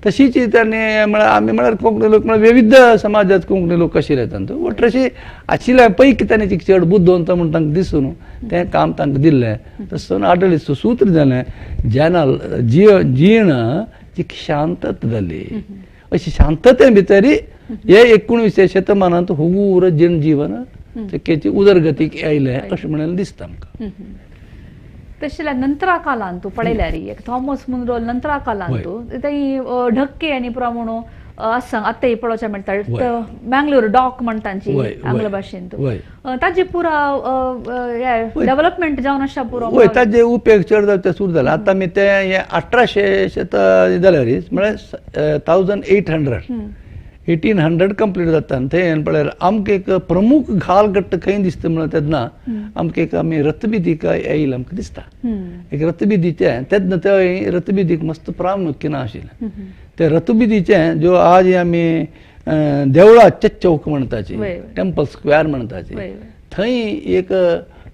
तशीच तांणी म्हळ्यार आमी म्हळ्यार कोंकणी लोक म्हळ्यार विविध समाजांत कोंकणी लोक आशिल्ले तांतूत वट अशी आशिल्ल्या पैकी तांणी चड बुद्दवंत म्हूण तांकां दिसून तें काम तांकां दिल्लें. तशें जावन आडळीत सुसूत्र जालें, जेन्ना जीण ती शांतता जाली. अशी शांतते भितर हे 19व्या शतमानांत हुगूर जनजीवन चक्केची उदरगतीक आयलें अशें म्हणून दिसता आमकां. तशें जाल्यार नंतरा कालांत तूं पळयल्यार एक थॉमस मुनरो नंतरा कालांत थंय ढक्के आनी पुरो म्हणून आसा आतां पळोवचें मेळटा मँगलोर डॉक म्हणटा तांची आंग्ल भाशेंत ताजे पुरा डेव्हलपमेंट जावन आसा पुरो. वय ताजे उपयोग चड जावचे सुरू जाला. आतां आमी ते हे 1800 जाल्यार म्हळ्यार 1800 1800 कंप्लीट जाता आनी थंय पळयार आमकां एक प्रमुख घालघट्ट खंय दिसता म्हळ्यार तेन्ना आमकां एक आमी रथबिदीक येयले आमकां दिसता. एक रथबिदीचें तेन्ना थंय रथबिदीक मस्त प्रामुख्य ना आशिल्लें. ते रथबिदीचें ज्यो आज आमी देवळाचे चौक म्हणटाची, टेम्पल स्क्वेअर म्हणटाची, थंय एक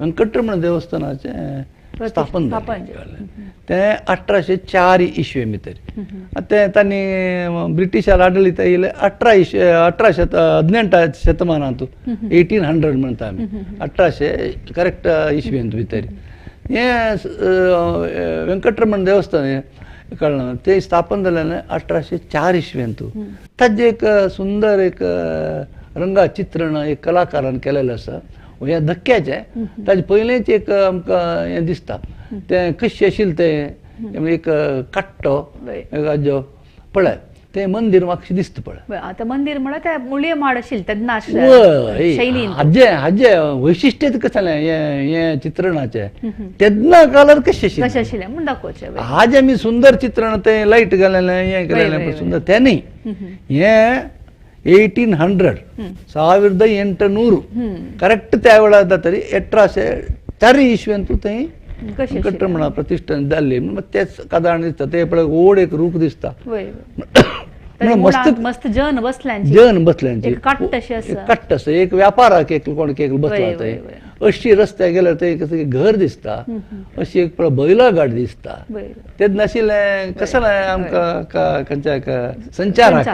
वेंकटरमण देवस्थानाचें स्थापन जालें तें 1804 इसवे भितर. तें तांणी ब्रिटिशां आडळीत येयले 1818 शतमानांत 1800 म्हणटा आमी 1800 करेक्ट इसवेंत भितर हें वेंकटरमण देवस्थान कळना ते स्थापन जालें 1804 इस्वेंतू. ताजें एक सुंदर एक रंगा चित्रण एक कलाकारान केलेलें आसा. हें धक्क्याचें ताजें पयलेंच एक आमकां हें दिसता तें कशें आशिल्लें तें एक काट्टो एक आजो पळय तें मंदीर म्हाका दिसता पळय. आतां मंदीर म्हळ्यार तें मुळये माड आशिल्लें तेन्ना शैलीन. हाजें हाजें वैशिश्ट्य कशें जालें हें हें चित्रणाचें तेन्ना कालार कशें आशिल्लें कशें आशिल्लें म्हूण दाखोवचें. हाजें आमी सुंदर चित्रण तें लायट घालेलें हें केलेलें सुंदर तें न्ही. हें 1800 1800 करेक्ट त्या वेळार जाता तरी 1804 इस्वेंतू थंय वेंकटरमणा प्रतिश्ठान जाल्ली. तेच कादाण दिसता ते पळय व्हड एक रूख दिसता. मस्त मस्त जन बसल्यांची जन बसल्यांची कट्ट आसा एक व्यापाराक एक कोण एक बसला थंय. अशी रस्त्यार गेल्यार थंय कसं घर दिसता, अशी एक पळय बैला गाडी दिसता. तेन्ना नाशिल्लें कसलें आमकां खंयच्या संचाराक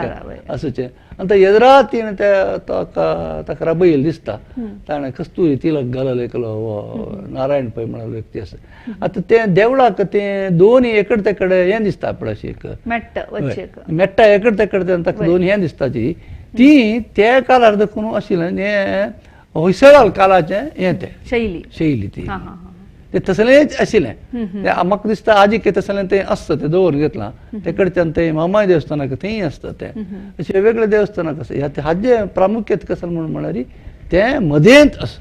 आसूचें. आनी तो येद्रा तीन त्या ताका बैल दिसता ताणें कस्तुरी तिलक घाललो एकलो नारायण पै म्हणलो व्यक्ती आसा. आतां तें देवळाक तें दोन एकड तेकडे हें दिसता पळय अशी एक मेट्टा एकड तेकडे ताका दोन हें दिसता ती ती त्या काळार देखून आशिल्लें हें होयसळ काळाचें हें तें शैली शैली ती ते तसलेंच आशिल्लें. म्हाका दिसता आजी तसलें तें आसता तें दवरून घेतलां ते कडच्यान तें मामाय देवस्थानाक थंय आसता तें अशें वेगवेगळ्या देवस्थानाक आसा. हाजें प्रामुख्य कशें म्हणून म्हळ्यार तें मदेंत आसा.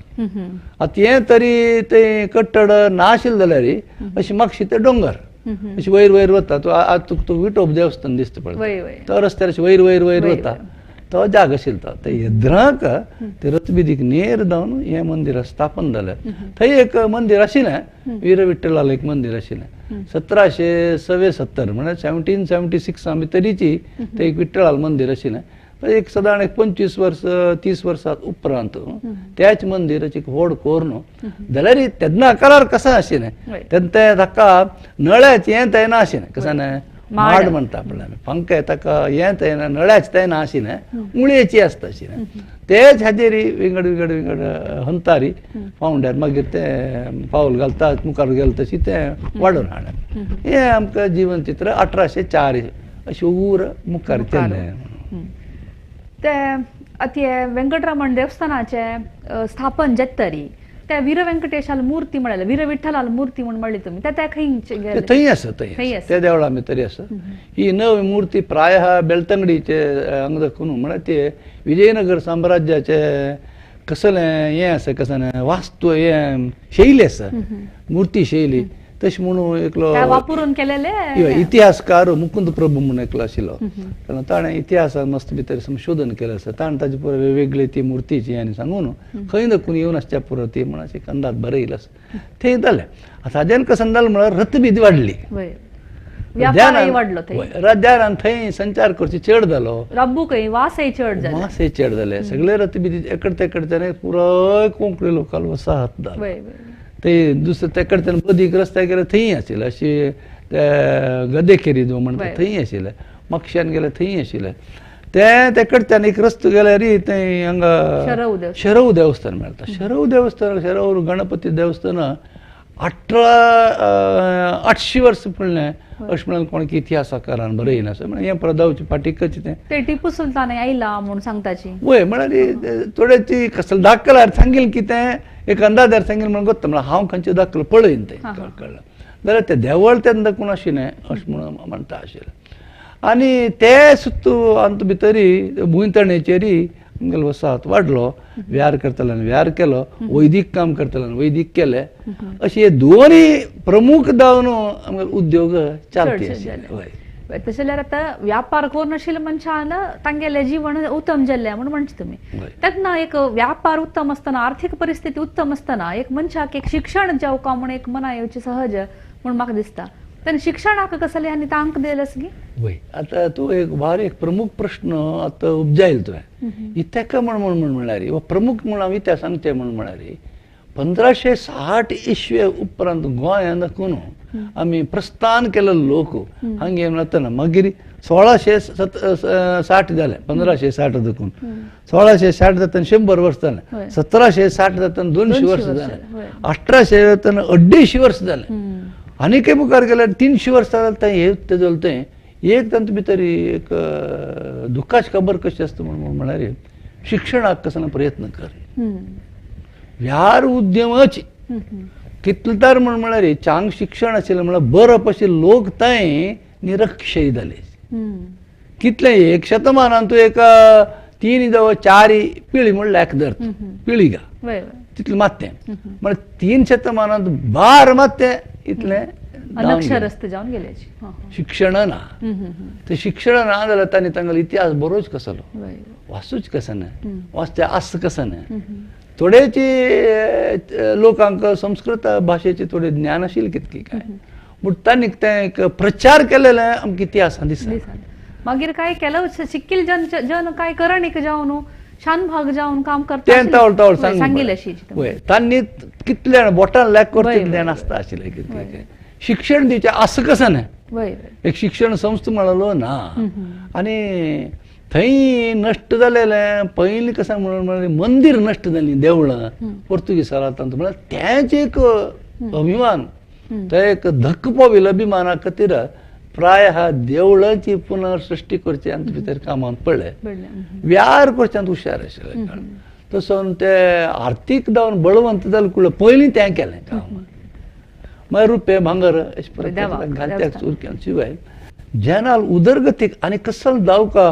आतां हें तरी तें कट्टड ना आशिल्लें जाल्यार अशें मागशी तें डोंगर अशें वयर वयर वता. तूं आतां तुका तूं विठोब देवस्थान दिसता पळय तो रस्त्यार अशें वयर वयर वयर वता तो जाग आशिल्लो तो. ते येद्राक ते रथबिदीक नेर जावन हें मंदीर स्थापन जालें. थंय एक मंदीर आशिल्लें वीरविठ्ठलाल एक मंदीर आशिल्लें 1776 म्हळ्यार 1776 भितरीची तें एक विठ्ठलाल मंदीर आशिल्लें. एक सादारण एक 25 वर्स 30 वर्सां उपरांत त्याच मंदिराची एक व्हड कोरून जाल्यार तेन्ना काळार कशें आशिल्लें तेन्ना तें ताका नळ्याचें हें तें नाशिल्लें कशें न्हय माड म्हणटा म्हणल्यार आमी पंखे ताका हें तें नळ्याचें तें नाशिल्लें मुळयेची आसता आशिल्लें. तेच हाजेर विंगड विंगड विंगड हंतारी पावंड्यार मागीर तें पावल घालता मुखार गेलें तशी तें वाडोवन हाडलें. हें आमकां जीवन चित्र 1804 अशें ऊर मुखार केलें. ते आतां वेंकटरमण देवस्थानाचें स्थापन जाता तरी त्या वीर वेंकटेशाल मूर्ती म्हळ्यार वीर विठ्ठलाल मूर्ती म्हूण म्हणली तुमी त्या खंय थंय आसा थंय त्या देवळा भितर आसा. ही नवी मूर्ती प्रायः बेलतंगडीचे हांगा दाखोवन म्हळ्यार ते विजयनगर साम्राज्याचे कसलें हें आसा कसलें वास्तू हें शैली आसा मूर्ती शैली तशें म्हणून एकलो वापरून केलेले इतिहासकार मुकुंद प्रभू म्हणून एकलो आशिल्लो कारण ताणें इतिहासात मस्त भितर संशोधन केलें आसा. ताणें ताजे पुरो वेगवेगळी ती मुर्तीची आनी सांगून खंय दाखून येवन आसच्या पुरो ती म्हण अशें अंदाज बरयलो आसा थंय जालें. आतां हाजेन कशें जालें म्हळ्यार रथबीद वाडली ध्यानान थंय संचार करचे चड जालो वासय चड जाले सगळे रथबीद एकडे तेकडच्यान पुराय कोंकणी लोकांक वसाहत जालो. ते दुसरे ते कडच्यान बदीक रस्त्यार गेल्यार थंय आशिल्लें अशें ते गदेखेरी जो म्हणटा थंय आशिल्लें म्हापश्यान गेल्यार थंय आशिल्लें ते ते कडच्यान एक रस्तो गेल्यार थंय हांगा शरव देवस्थान मेळटा. शरव देवस्थान शरव गणपती देवस्थान 800 वर्सां फुडलें अशें म्हणून कोण इतिहासकारान बरयना आसा. म्हणल्यार हें प्रदावचे फाटीकच तें टिपू सुलतान आयला म्हूण सांगताची वय म्हळ्यार थोड्याची कसले दाखल्यार सांगील की तें एक अंदाजार सांगील म्हणून गोत्ता म्हळ्यार हांव खंयचें दाखल पळयन तें कळ्ळें जाल्यार तें देवळ तेन्ना दाखोवन आशिल्लें अशें म्हणून म्हणटा आशिल्लें. आनी ते सुद्दां आमचे भितरी भुंयतणेचेरय आमगेलो वसाहत वाडलो. व्यार करतल्यान व्यार केलो, वैदीक काम करतल्यान वैदीक केलें. अशे दोनूय प्रमुख जावन आमगेले उद्योग चालती आशिल्ले. हय तशें जाल्यार आतां व्यापार करून आशिल्ल्या मनशान तांगेलें जीवन उत्तम जाल्लें म्हूण म्हणचे तुमी. तेन्ना एक व्यापार उत्तम आसतना आर्थीक परिस्थिती उत्तम आसतना एक मनशाक एक शिक्षण जावका म्हूण एक मना येवचें सहज म्हूण म्हाका दिसता. तेन्ना शिक्षणाक कसलें आनी तांक दिलें गी? वय आतां तूं एक भारी एक प्रमुख प्रश्न आतां उपजायल तुवें. इत्याक म्हण म्हण म्हळ्यार हो प्रमुख म्हूण हांव इतिहास सांगचें म्हूण म्हळ्यार 1560 इसवे उपरांत गोंयांत दाखोवन आमी प्रस्थान केल्ले लोक हांगे वतना मागीर 1660 जालें 1560 दाखोवन 1660 जातना 100 वर्स जालें, 1760 जातना 200 वर्स जालें, 1800 जातना 250 वर्स जालें. आनीकय मुखार गेल्यार 300 वर्सां जाल्यार तें हे तें जालें तें एक तातूंत भितर एक दुख्खाची खबर कशी आसता म्हणून म्हळ्यार शिक्षणाक कसो प्रयत्न कर ह्यार उद्यमाची कितले तर म्हण म्हळ्यार चांग शिक्षण आशिल्लें म्हळ्यार बरप आशिल्ले लोक थंय निरक्षरी जाले. कितले एक शतमानान तूं एक 3 जावं 4 पिळी म्हणल्यार एक धर पिळिगा तितलें मात्तें म्हळ्यार 3 शतमानांत 12 मात्तें इतलें अनक्षरस्थ जावन गेले. शिक्षण ना ते शिक्षण ना जाल्यार तांणी तांगेलो इतिहास बरोच कसलो वाचूच कसो ना वाचते आस कसो ना. थोडेची लोकांक संस्कृत भाशेचे थोडे ज्ञान आशिल्लें कितकी काय पूण तांणी तें एक प्रचार केलेलें आमकां इतिहासान दिसना. मागीर काय केलं शिक्कील जन जन काय करणीक जावन शानभाग जावन काम करता तें तवळ तवळ सांगिल्लें वय तांणी कितले बोटान लॅक करता तितलें नासता आशिल्लें कितलें शिक्षण दिवचें आसा कसं ना एक शिक्षण संस्था म्हणलो ना. आनी थंय नश्ट जालेलें पयलीं कसं म्हणून मंदीर नश्ट जालीं देवळां पोर्तुगीज तांचो म्हळ्यार तेंच एक अभिमान ते एक धक्क पाविल्लो अभिमाना खातीर प्राय हा देवळाची पुनर्सृष्टी करची आनी भितर कामांत पडले व्यार करच्यांत हुशार आशिल्ले. तसो ते आर्थीक जावन बळवंत जालें कुळ पयलीं तें केलें काम. मागीर रुपये भांगर अशें परत घालत्याक चुरक्यान शिवाय जेन्ना उदरगतीक आनी कसो जावका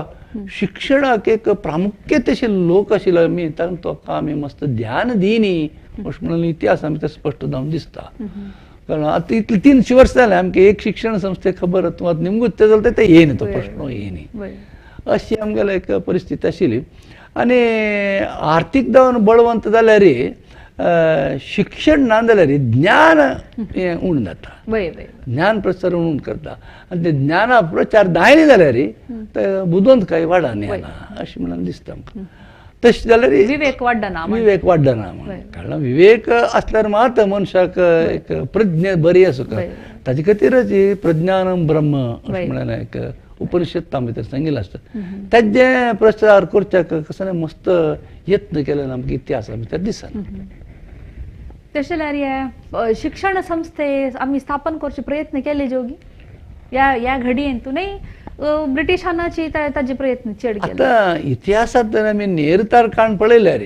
शिक्षणाक एक प्रामुख्य तशे लोक आशिल्ले आमी तांकां तो आमी मस्त ध्यान दिनी अशें म्हणून इतिहास आमी ते स्पश्ट जावन दिसता. कारण आतां इतले 300 वर्सां जालें आमकां एक शिक्षण संस्थे खबर तूं आतां निमगूच तें जालें तें येयना तो प्रश्न येयनी अशी आमगेली एक परिस्थिती आशिल्ली. आनी आर्थीक जावन बळवंत जाल्यार शिक्षण ना जाल्यार ज्ञान हें उण जाता ज्ञान प्रसार उण करता आनी ते ज्ञाना प्रचार जायना जाल्यार ते बुदवंत काय वाडना अशें म्हणून दिसता आमकां. तशें जाल्यार विवेक वाडना विवेक वाडना म्हणून कारण विवेक आसल्यार मात मनशाक एक प्रज्ञा बरी आसूं ताजे खातीरच ही प्रज्ञानम ब्रह्म अशें म्हणलें एक उपनिषद भितर सांगिल्लें आसता ताजें प्रचार करच्याक कसो मस्त यत्न केले आमकां इतिहासा भितर दिसना. तशें जाल्यार हे शिक्षण संस्थे आमी स्थापन करचे प्रयत्न केले जोगी ह्या ह्या घडयेन तूं न्ही ब्रिटिशांची ताजे प्रयत्न चड केले. आतां इतिहासांत आमी नेरतार काण पळयल्यार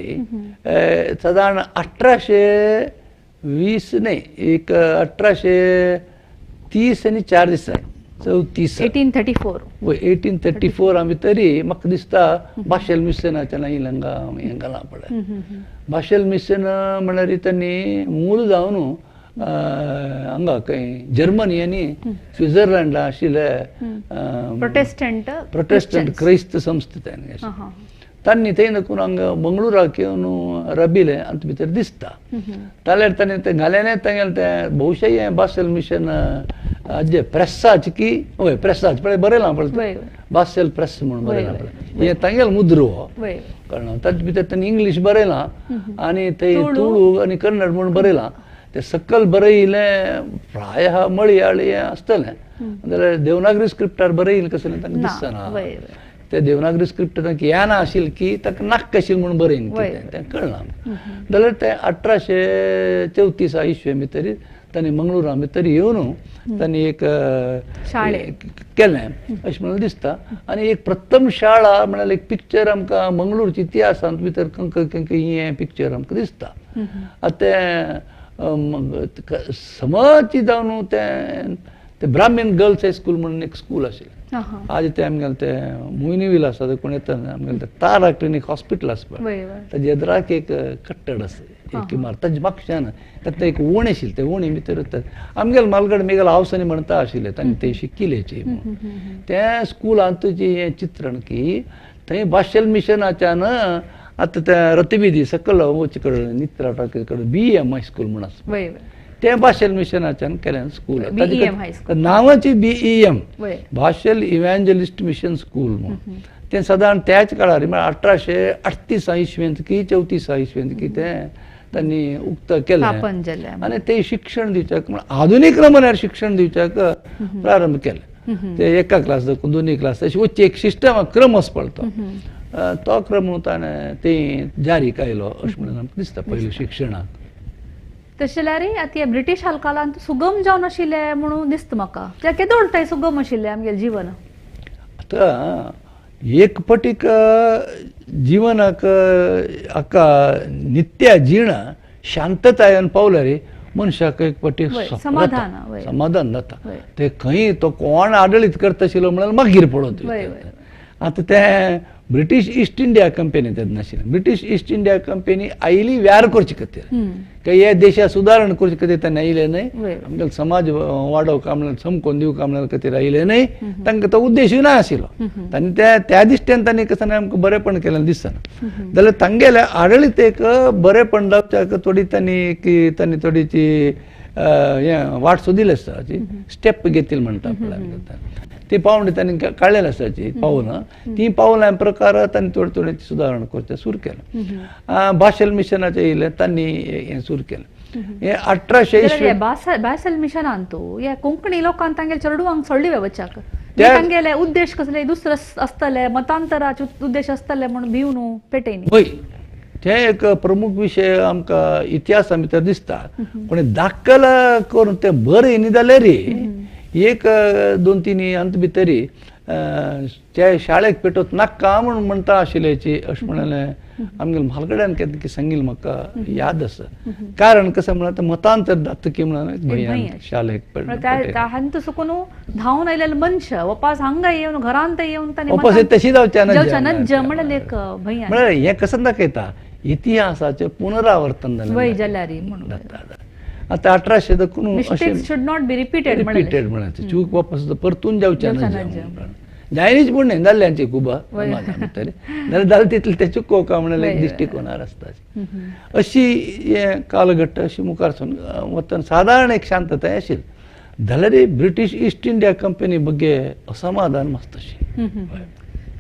सादारण 1820 न्ही एक 1830 आनी 4 दिसा 34 1834 वय 1834 आमी तरी म्हाका दिसता बाशेल मिशनाच्या इलंगा हें घालां पळय. बाशेल मिशन म्हणल्यार तांणी मूळ जावन हांगा खंय जर्मनी आनी स्वित्झर्लंडा आशिल्ले प्रोटेस्टंट क्रिस्त संस्था तांणी तांणी थंय देखून हांगा मंगळुराक येवन रबिलें आनी भितर दिसता. जाल्यार तांणी तें घालें तांगेलें तें भोवशा हें बासेल मिशन जे प्रेसाच की वय प्रेसाच पळय बरयलां पळय बासेल प्रेस म्हणून बरयलां पळय हें तांगेलो मुद्रो हो कारण ताचे भितर तांणी इंग्लीश बरयलां आनी थंय तुळू आनी कन्नड म्हणून बरयलां तें सकल बरयलें प्राय मळयाळी हें आसतलें जाल्यार देवनागरी स्क्रिप्टार बरयलें कसलें तांकां दिसना ते देवनागरी स्क्रिप्ट तांकां येना आशिल्लें की ताका नाक्क आशिल्लें म्हणून बरयन कितें तें कळना. जाल्यार तें 1834 इसवे भितर तांणी मंगळुरा भितर येवन तांणी एक केलें अशें म्हणून दिसता. आनी एक प्रथम शाळा म्हळ्यार एक पिक्चर आमकां मंगळूरच्या इतिहासांत भितर कंक कंक हें पिक्चर आमकां दिसता. आतां तें समज जावन तें तें ब्राह्मीण गर्ल्स हायस्कूल म्हणून एक स्कूल आशिल्लें. आज तें आमगेलें तें मोहिनी आसा थंय कोण येता आमगेलें तें तारा क्लिनीक हॉस्पिटल आसा पळय ताजे एदराक एक कट्टड आसा एक इमारत ताजे मागच्यान तातूंत एक वणी आशिल्ली ते वणी भितर आमगेले मालगड मेगेले हावसांनी म्हणटा आशिल्ले तांणी ते शिकिल्लेचे तें स्कुलांत जें हें चित्रण की थंय बाशेल मिशनाच्यान आतां तें रतविधी सकल वचचे कडेन नित्रा टाके कडेन बीईएम हायस्कूल म्हूण आसा तें बाशेल मिशनाच्यान केलें स्कूल नांवाची BEM Basel evangelist mission school म्हूण तें सादारण त्याच काळार म्हळ्यार 1838 इसवेंत की 34 इसवेंत की तें तांणी उक्तो केलें आनी तें शिक्षण दिवच्याक आधुनीक नमुन्यार शिक्षण दिवच्याक प्रारंभ केलें. ते एका क्लास दाखोवन दोनी क्लास अशें वचचे एक सिस्टम क्रम आसा पळय तो तो क्रम ताणें ते जारी आयलो अशें म्हणून आमकां दिसता पयलीं शिक्षणाक. तशें जाल्यार आतां हे ब्रिटीश काळांत सुगम जावन आशिल्लें म्हणून दिसता म्हाका. त्या केदो उलटाय सुगम आशिल्लें आमगेलें जीवन. आतां एक पटीक जिवनाक हाका नित्य जीण शांततायेन पावल्यार मनशाक एक पटी समाधान समाधान जाता. ते खंय तो कोण आडळीत करता आशिल्लो म्हणल्यार मागीर पळोवंक. आतां तें ब्रिटीश ईस्ट इंडिया कंपनी तेन्ना नाशिल्लें. ब्रिटीश ईस्ट इंडिया कंपनी आयली व्यार करचे खातीर, काय हे देशा सुदारण करचे खातीर तांणी आयले न्हय, आमगेलो समाज वाडोवंक म्हणल्यार समकोन दिवंक म्हणल्यार खातीर आयले न्हय, तांकां तो उद्देशूय ना आशिल्लो. तांणी त्या त्या दिश्टीन तांणी कसं आमकां बरेंपण केलें दिसना. जाल्यार तांगेल्या आडळीत एक बरेंपण जावच्याक थोडी तांणी की तांणी थोडी ती हें वाट सोदिल्ली आसता, स्टेप घेतील म्हणटा पळय ती पावंडे तांणी काडलेली आसाची पावलां, ती पावलां प्रकार तांणी थोडे थोडे सुदारणा करचें सुरू केलें. भाशेल मिशनाचें येयलें तांणी हें सुरू केलें. हें 1800 इसवी भाशेल मिशनान तूं हे कोंकणी लोकांक तांगेले चेडवांक सोडली वच्चाक, तांगेले उद्देश कसले दुसरे आसतले, मतांतराचे उद्देश आसतले म्हणून भिवन पेटयनी. हय, ते एक प्रमुख विशय आमकां इतिहासा भितर दिसता. कोणी दाखल करून तें बरें न्ही जाल्यार एक दोन तीन अंत भितरी त्या शाळेक पेटोवत नाका म्हूण म्हणटा आशिल्ल्याची अशें म्हणलें आमगेले म्हालगड्यान केन्ना कितें सांगिल्लें म्हाका याद आसा. कारण कशें म्हणल्यार आतां मतांतर जातकी म्हणून भंयान शाळेक हांतू सुकून धांवन आयलेले मनश वापस हांगा येवन घरांत येवन वापस तशी जावचे नज्ज म्हणलें एक भंयान. म्हळ्यार हें कसं दाखयता इतिहासाचें पुनरावर्तन जाल्यार म्हणून आतां 1800 देखून should not be repeated repeated म्हळ्यार चूक वापस परतून जावचें जायनीच पूण न्ही जाल्ल्यांची खूब जाल्यार जालें तितलें तें चुकोवका म्हणल्यार एक दिश्टिकोणार आसता. अशी हें कालघट्ट अशी मुखार सून वतना सादारण एक शांतताय आशिल्ली. जाल्यार ब्रिटीश ईस्ट इंडिया कंपनी बगे असमाधान मस्त अशी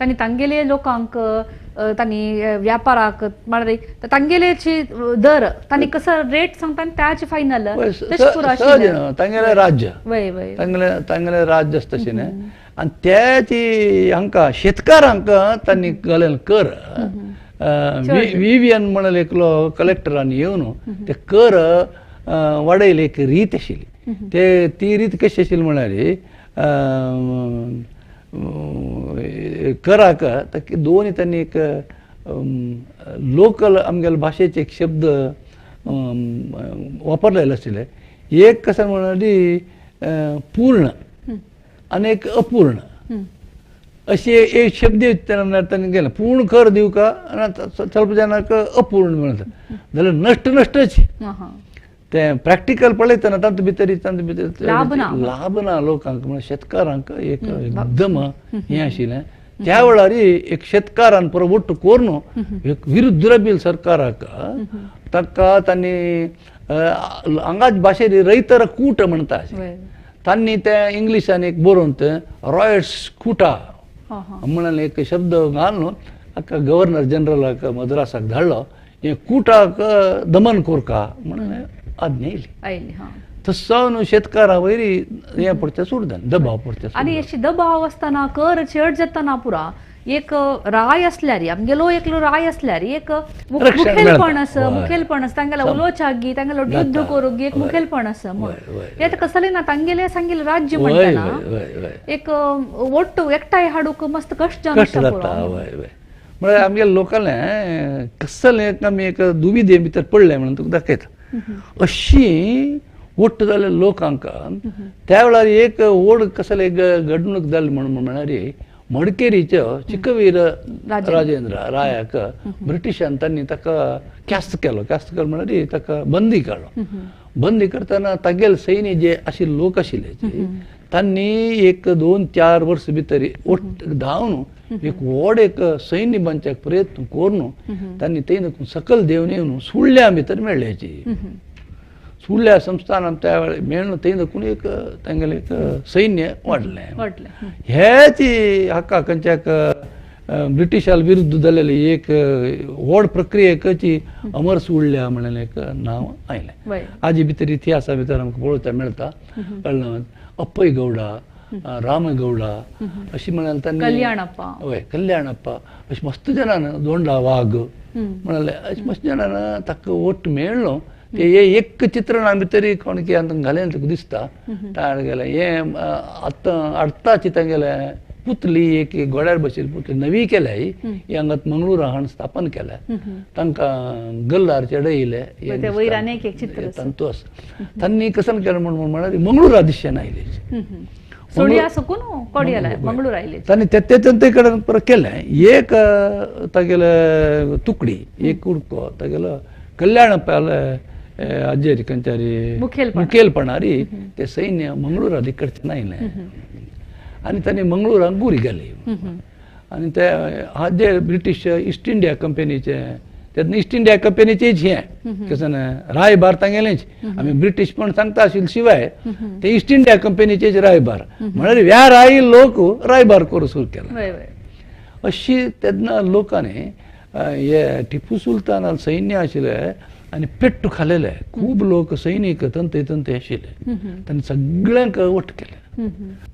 तांणी तांगेले लोकांक तांणी व्यापाराक म्हळ्यार तांगेलेची दर तांणी कसो रेट सांगता त्याचे फायनल तांगेलें राज्य तांगेलें राज्य आसता तशें न्ही. आनी त्याची हांकां शेतकारांक तांणी घालें कर विवियन म्हणले एकलो कलेक्टरान येवन ते कर वाडयले एक रीत आशिल्ली. ते ती रीत कशी आशिल्ली म्हळ्यार कराक दोन तांणी एक लोकल आमगेले भाशेचे एक शब्द वापरलेले आशिल्ले. एक कशें म्हळ्यार पूर्ण आनी एक अपूर्ण अशे एक शब्द म्हणल्यार तांणी गेले पूर्ण कर दिवका आनी स्वल्प जाणांक अपूर्ण म्हणटा जाल्यार नश्ट नश्टच तें प्रॅक्टिकल पळयतना तातूंत भितर तातूंत भितर लाभ ना लोकांक म्हणल्यार शेतकारांक एक एकदम हें आशिल्लें. त्या वेळार एक शेतकारान पुरो वट्ट करून एक विरुद्ध बील सरकाराक ताका तांणी हांगाच भाशेन रयतर कूट म्हणटा तांणी तें इंग्लिशान एक बरोवन तें रॉयट्स कुटा म्हणून एक शब्द घालून हाका गव्हर्नर जनरलाक मद्रासाक धाडलो हें कुटाक दमन कोरका म्हणून आज्ञा येयली. तसो न्हू शेतकारा वयर हें पडचें सुरू जालें दबाव पडचें. आनी अशी दबाव आसतना कर चड जातना पुरा एक राय असल्यार आमगेलो एकलो राय असल्यार एक मुखेलपण आसा मुखेलपण आसा तांगेलो उलोवच्यागी तांगेलो युद्ध करूंक एक मुखेलपण आसा म्हूण हें आतां कसलें ना तांगेलें सांगेलें राज्य म्हणटना एक ಒಟ್ಟು एकठांय हाडूंक मस्त कश्ट जाता. म्हळ्यार आमगेले लोकांले कसलें एक आमी एक दुविधे भितर पडले म्हणून तुका दाखयता. अशी ಒಟ್ಟು जाले लोकांक त्या वेळार एक व्हड कसले घडणूक जाली म्हणून म्हळ्यार मडकेरीचो चिकवीर राजेंद्र रायाक ब्रिटिशान तांणी ताका ख्यास्त केलो. ख्यास्त केलो म्हळ्यार ताका बंदी काडलो. बंदी करतना तागेले सैन्य जे आशिल्ले लोक आशिल्ले तांणी एक 2 4 वर्स भितर ಒಟ್ಟು धांवन एक व्हड एक सैन्य बांदच्याक प्रयत्न करून तांणी ते सकल देवन येवन सुळ्या भितर मेळ्ळ्याची सुळ्या संस्थानान त्या वेळार मेळ्ळें थंय देखून एक तांगेलें एक सैन्य वाडलें. हेच हाका खंयच्याक ब्रिटिशां विरुद्ध जालेली एक व्हड प्रक्रियेकची अमर सुळ्या म्हणलें एक नांव आयलें. आजी भितर इतिहासा भितर आमकां पळोवपाक मेळटा. कळ्ळें अप्पय गौडा रामगौडा अशी म्हणाल तांणी कल्याणप्पा हय कल्याणप्पा अशी मस्त जाणान दोंडा वाघ म्हणाले अशी मस्त जाणान ताका वोट मेळ्ळो. ते हे एक चित्रण भितरी कोण की आतां घालें तुका दिसता ताणें गेलें हें आतां आडताची तांगेलें पुतली एक घोड्यार बशिल्ली पुतली नवी केल्या ही ही हांगात मंगळूर हाण स्थापन केल्या तांकां गल्लार चडयले वयर आनी एक चित्र तांतू आसा तांणी कसन केलें म्हण म्हळ्यार मंगळूरा दिशेन आयले सोडिया सकून कोडियाला मंगळूर आयले तांणी ते ते कडेन परत केलें एक तागेले तुकडी एक कुडको तागेलो कल्याण अज्जेरी खंयच्यारी मुखेलपणारी ते सैन्य मंगळूरा दिकडच्यान आयलें आनी तांणी मंगळूराक गुरी घाली आनी ते हाजे ब्रिटीश ईस्ट इंडिया कंपनीचे तेन्ना ईस्ट इंडिया कंपनीचेच हें कसं रायबार तांगेलेच आमी ब्रिटीश पण सांगता आशिल्ले शिवाय ते ईस्ट इंडिया कंपनीचेच रायबार म्हळ्यार ह्या राय लोक रायबार करूं सुरू केला. अशी तेन्ना लोकांनी हे टिपू सुलतान सैन्य आशिल्ले आनी पेट्टू खालेले खूब लोक सैनीक तंते तंते आशिल्ले तांणी सगळ्यांक वट केले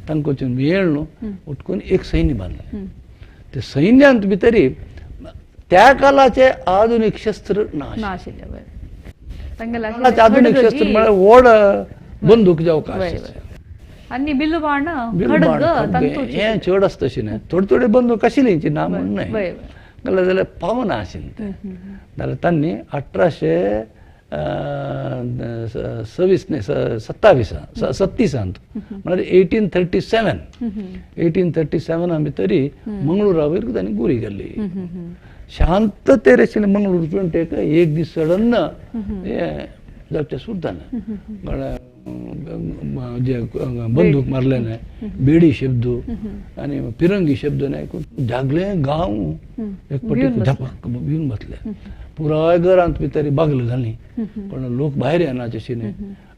तांकां वचून मेळ न्हू उठकून एक सैन्य बांदलें. ते सैन्यांत भितरी त्या काळाचे आधुनीक शस्त्र नाशिल्ले. आधुनीक शस्त्र म्हळ्यार व्हड बंदूक जावं आनी बिल्लबाण हें चड आसता अशें न्हय, थोडे थोडे बंदूक आशिल्ली ना म्हण न्हय, जाल्यार पावना आशिल्लें तें. जाल्यार तांणी 1826 न्हय 27 37 म्हळ्यार 1837 1837 भितरी मंगळुरा वयर तांणी गुरी घाली. शांततेर आशिल्लें मंगळूर पेंटेक एक दीस सडन हें जावचें सुद्दां ना. जे बंदूक मारले न्हय, बेडी शब्द आनी फिरंगी शब्द न्हय, जागले गांव एक पटी झपक भिवन बसले. पुराय घरांत भितर बागल घाली, पण लोक भायर येना अशी न्हय,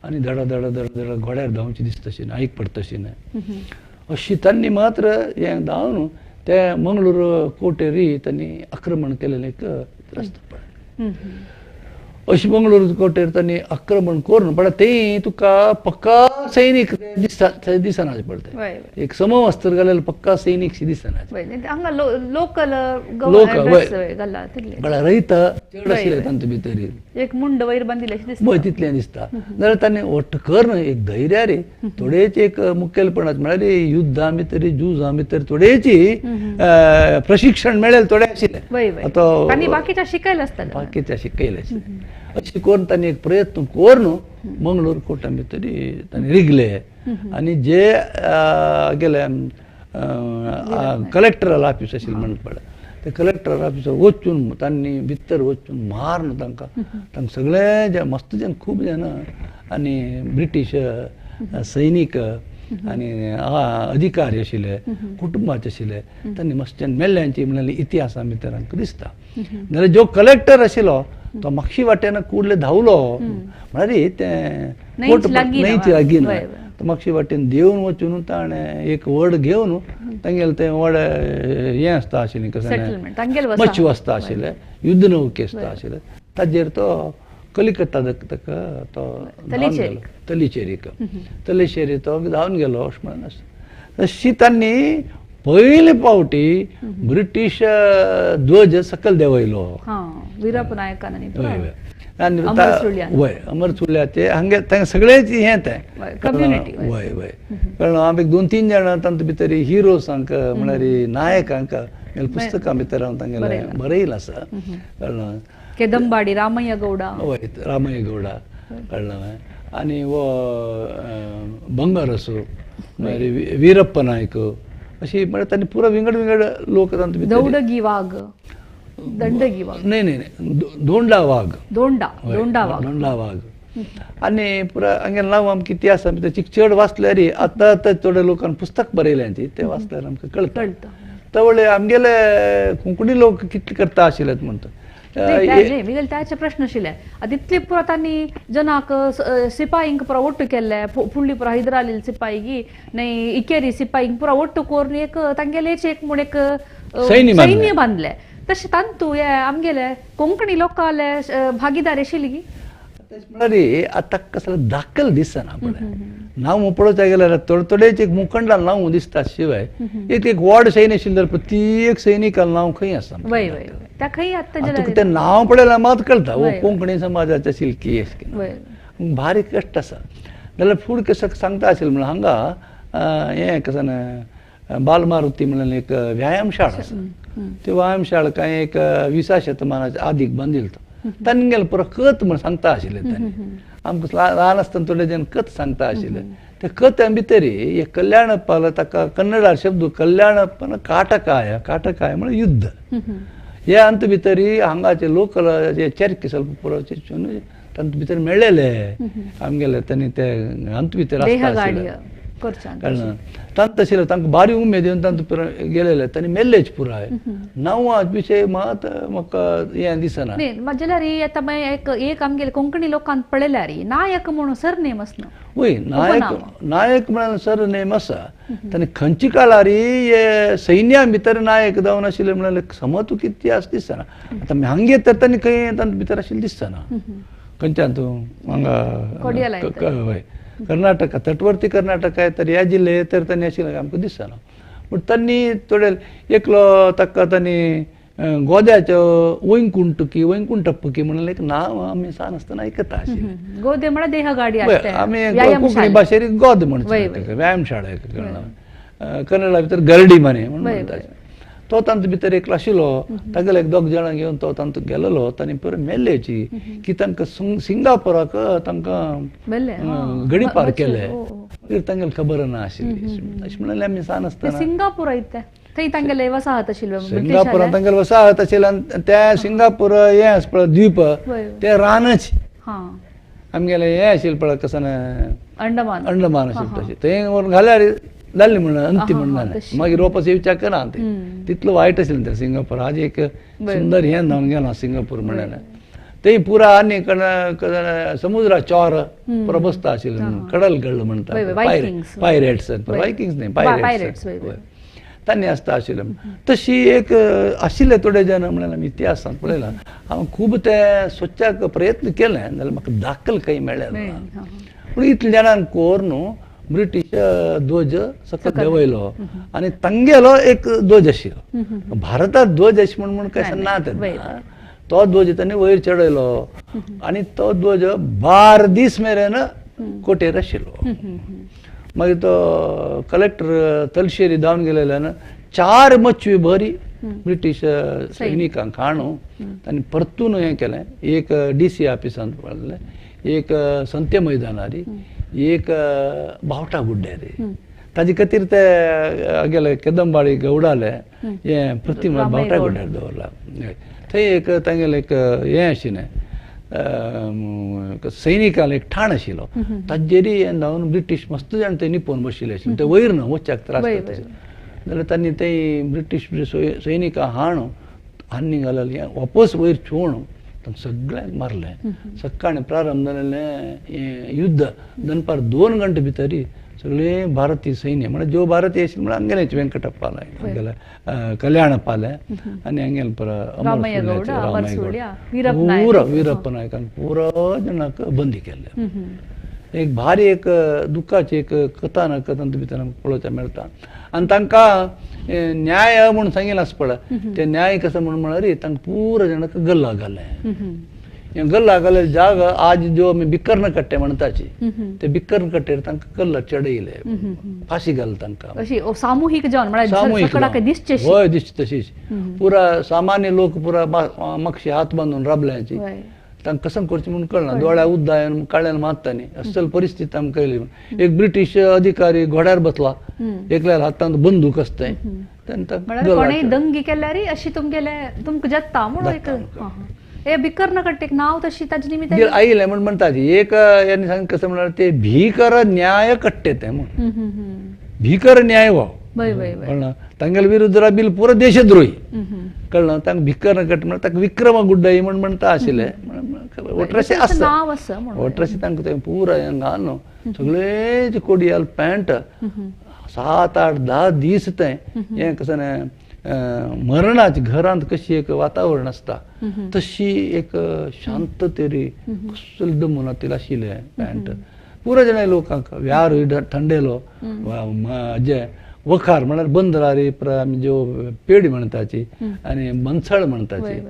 आनी धडा धडा धडा धडा घोड्यार धांवची दिसता अशी न्हय, आयक पडटा अशी न्हय. अशी तांणी मात्र हें धांवन ते मंगळूर कोटेरी तांणी आक्रमण केलेलें एक रस्तो पळय. अशी मंगळूर कोटेर तांणी आक्रमण करून पण ते तुका पक्का सैनीक दिसता दिसना पडटा, एक समवस्त्र घालेले पक्का सैनीक दिसना. हांगा लोकल लोक रयता चड आशिल्ले तांचे भितर एक मुंड वयर बांदिल्ले वय तितलें दिसता. जाल्यार तांणी वट्ट करून एक धैर्यारी थोडेच एक मुखेलपणात म्हळ्यार युद्धां भितर झुजां भितर थोडेची प्रशिक्षण मेळेल थोडे आशिल्ले. आतां बाकीच्या शिकयलें आसतलें, बाकीच्या शिकयलें आशिल्लें. अशें करून तांणी एक प्रयत्न करून मंगळूर कोटा भितर तांणी रिगले. आनी जे गेले कलेक्टरल ऑफिस आशिल्लें म्हणत पडटा, ते कलेक्टर ऑफिसार वचून तांणी भितर वचून मारून तांकां तांकां सगळे जे मस्त जन खूब जाण आनी ब्रिटीश सैनीक आनी अधिकारी आशिल्ले, कुटुंबाचे आशिल्ले, तांणी मस्त जन मेल्ल्यांची म्हणल्यार इतिहासा भितर आमकां दिसता. जाल्यार जो कलेक्टर आशिल्लो तो मागशी वाटेन कुडले धांवलो, म्हळ्यार तें न्हंयच लागीं न्हय, तो मागशी वाटेन देवन वचून ताणें एक व्हड घेवन तांगेलें तें व्हड हें आसता आशिल्लें कशें मच्छ आसता आशिल्लें, युद्ध नौके आसता आशिल्लें, ताजेर तो कलिकत्ता ताका तो धांवन गेलो, तलिचेरीक तलिचेरी तो धांवन गेलो अशें म्हणून आसता. तशी तांणी पयले फावटी ब्रिटीश ध्वज सकयल देंवयलो वीरप्प नायकान. आनी वय अमर चुल्याचे हांगे तांकां सगळेच हें तें वय वय कारण आमी 2-3 जाणां तांचे भितर हिरोसांक म्हळ्यार नायकांक पुस्तकां भितर हांव तांगेलें बरयलां आसा. कळ्ळें, केदंबाडी रामय्य गौडा, वय रामय्य गौडा, कळ्ळें, आनी हो बंगारसो मागीर वीरप्प नायक, अशी म्हळ्यार तांणी पुरो विंगड विंगड लोक तांचे भितर. दौडगी वाघ, दंडगी वाघ न्हय न्हय न्हय, दोंडा वाघ, दोंडा दोंडा वाघ, दोंडा वाघ. आनी पुरा हांगेलें नांव आमकां इतिहासा भितर चड वाचल्यार आतां आतां थोड्या लोकांनी पुस्तक बरयलें तें वाचल्यार आमकां कळटा. तवळे आमगेले कोंकणी लोक कितले करता आशिल्ले म्हणटा त्याचे प्रश्न आशिल्ले. आतां इतले पुरो तांणी जनाक सिपाहींक पुरो ಒಟ್ಟು केल्ले, फुडली पुरो हैदराली सिपाही न्हय इकेरी सिपाहींक पुरो ಒಟ್ಟು करून एक तांगेलेच एक म्हूण एक सैन्य बांदले. तशें तांतू हे आमगेले कोंकणी लोकांले भागीदार आशिल्ली म्हळ्यार आतां कसलो दाखल दिसना पळय. नांव पळोवपाक गेल्यार थोडे थोडेच एक मुखंडा नांव दिसता शिवाय एक एक वॉर्ड सैन्य आशिल्लें जाल्यार प्रत्येक सैनिकान नांव खंय आसा. वय वय त्या खंय आत्ता तुका तें नांव पळयल्यार मात कळटा हो कोंकणी समाजाचे शिल्की अशें भारी कश्ट आसा. जाल्यार फूड कसं सांगता आशिल्लें म्हणल्यार हांगा हें कसं बालमारुती म्हणल्यार एक व्यायामशाळा आसा. ती व्यायामशाळा कांय एक 20 शतमानाच्या आदीक बांदिल्लो तो तांगेले पुरो कत म्हण सांगता आशिल्ले तांणी आमकां ल्हान आसतना थोडे जाण कत सांगता आशिल्ले. ते कथ्या भितर एक कल्याणप्पाला ताका कन्नडा शब्द कल्याणप्पन काटकाय काटकाय म्हळ्यार युद्ध. हे अंत भितरी हांगाचे लोकल जे चेरके ಸ್ವಲ್ಪ पुरो तांचे भितर मेळ्ळेले आमगेले तांणी ते अंत भितर आसता कारण तांत आशिल्ले तांकां बारी उमेद येवन तांतू पुरो गेलेले तांणी मेल्लेच पुराय नांवां विशय मात म्हाका हें दिसना. जाल्यार आतां मागीर एक आमगेले कोंकणी लोकांक पळयल्यार नायक म्हणून सरनेम आसना. वय नायक नायक म्हळ्यार सरनेम आसा तांणी खंयच्या काळार हे सैन्या भितर नायक जावन आशिल्ले म्हळ्यार समज तुका इतिहास दिसना. आतां हांगे तर तांणी खंय तांचे भितर आशिल्लें दिसना खंयच्यान तूं हांगा हय कर्नाटका तटवर्ती कर्नाटक तर ह्या जिल्ले तर तांणी आशिल्लें आमकां दिसना. पूण तांणी थोडे एकलो ताका तांणी गोद्याचो वैकुंठकी वैकुंठप्पकी म्हणून एक नांव आमी सान आसतना आयकता आशिल्लें. गोदे म्हळ्यार देहगाडी आमी कोंकणी भाशेर गोद म्हणचे व्यायामशाळा कन्नडा भितर गरडी माने म्हणून म्हणटा. तो तांचे भितर एकलो आशिल्लो तागेले एक दोग जाणां घेवन तो तांचो गेलेलो तांणी पुरो मेल्लेची की तांकां सिंगापुराक तांकां गडीपार केले मागीर तांगेले खबर ना आशिल्ली अशें म्हणलें आमी सान आसतना. सिंगापूर थंय तांगेले वसाहत आशिल्ले सिंगापुरान तांगेले वसाहत आशिल्ले आनी त्या सिंगापूर हें आसा पळय द्वीप ते रानच आमगेलें हें आशिल्लें पळय कसं अंडमान अंडमान आशिल्लें तशें थंय व्हरून घाल्यार जाल्ली म्हणून अंती म्हणून जालें मागीर वापस येवच्याक ना ते तितलो वायट आशिल्लें तें सिंगापूर. आज एक सुंदर हें जावन गेलां सिंगापूर म्हणल्यार थंय पुरा आनी समुद्रा चोर पुरो बसता आशिल्लें म्हणून कडल गळ म्हणटा पायरेट्स वायकिंग्स न्ही पायरेट्स तांणी आसता आशिल्लें. तशी एक आशिल्ले थोडे जाण म्हणल्यार आमी इतिहासांत पळयलां. हांव खूब ते सोदच्याक प्रयत्न केले जाल्यार म्हाका दाखल खंय मेळ्ळें ना. पूण इतले जाणांक कोर न्हू ब्रिटीश ध्वज सकयल देंवयलो आनी तांगेलो एक ध्वज आशिल्लो. भारतात ध्वज अशें म्हूण काय ना तेन्ना तो ध्वज तांणी वयर चडयलो आनी तो ध्वज 12 दीस मेरेन कोटेर आशिल्लो. मागीर तो कलेक्टर तलशेरी धांवन गेलेल्यान 4 मचवी बरी ब्रिटीश सैनिकांक हाणून तांणी परतून हें केलें. एक DC ऑफिसांत पडलें, एक संते मैदानार, एक बावटा गुड्ड्यार. ताजे खातीर ते गेले कदंबाळी गौडाले हें प्रतिमा बावटा गुड्ड्यार दवरला. थंय एक तांगेलें एक हें आशिल्लें सैनिकांक एक ठाण आशिल्लो ताजेरय हें धांवन ब्रिटीश मस्त जाण थंय निपोवन बशिल्ले आशिल्ले ते वयर न्हू वचच्याक त्रास जाता जाल्यार तांणी थंय ब्रिटीश सैनिकां हाणून आनी घालले वापस वयर चोण तांकां सगळ्यांक मारलें. सकाळीं प्रारंभ जालें हें युद्ध दनपार 2 घंटे भितर सगळे भारतीय सैन्य म्हळ्यार ज्यो भारतीय आशिल्ले म्हळ्यार हांगेलेच वेंकटप्पाले हांगेले कल्याणप्पाले आनी हांगेले पुरो वीरप्प नायकान पुरो जाणांक बंदी केल्ले. एक भारी एक दुख्खाची एक कथानक तांचे भितर आमकां पळोवपाक मेळटा. आनी तांकां न्याय म्हूण सांगिल्लें आसा पळय ते न्याय कसो म्हूण म्हळ्यार तांकां पुरो जाणांक गल्ला घालें. हें गल्ला घालें जाग आज ज्यो आमी बिकर्ण कट्टे म्हणटाची ते बिकर्ण कट्टेर तांकां गल्ला चडयले फांशी घाल तांकां सामुहीक जावन सामुहीक हय दिसचे तशीच पुरा सामान्य लोक पुरा मागशे हात बांदून राबल्याची तांकां कसं करचें म्हूण कळना. दोळ्या उद्दायन काळ्यान मारता न्ही असल परिस्थिती आमकां येयली. एक ब्रिटीश अधिकारी घोड्यार बसला एकल्या हातांत बंदूक आसता कोणें दंगी केल्यार अशी तुमगेले तुमकां जाता म्हणून एक हे बिकर्ण कट्टेक नांव तशी ताजे निमित्तान आयलें म्हूण म्हणटात. एक यांनी सांग कसं म्हळ्यार ते भीकर न्याय कट्टे ते म्हूण भीकर न्याय हो कळना तांगेले विरुद्ध राबिल पुरो देशद्रोही कळना तांकां भिकर कट्टे म्हळ्यार ताका विक्रम गुड्डाई म्हूण म्हणटा आशिल्ले वट्रशे आसा वट्रशे तांकां तें पुरो हें घालून सगळेच कोडियाल पॅन्ट 7, 8, 10 दीस तें हें कसं मरणाचे घरांत कशी एक वातावरण आसता तशी एक शांततेरी कसले दमून आशिल्लें पॅन्ट पुरो जाणां लोकांक व्यार थंडेलो जे वखार म्हळ्यार बंदरारी आमी ज्यो पेडी म्हणटाची आनी भन्सळ म्हणटाची.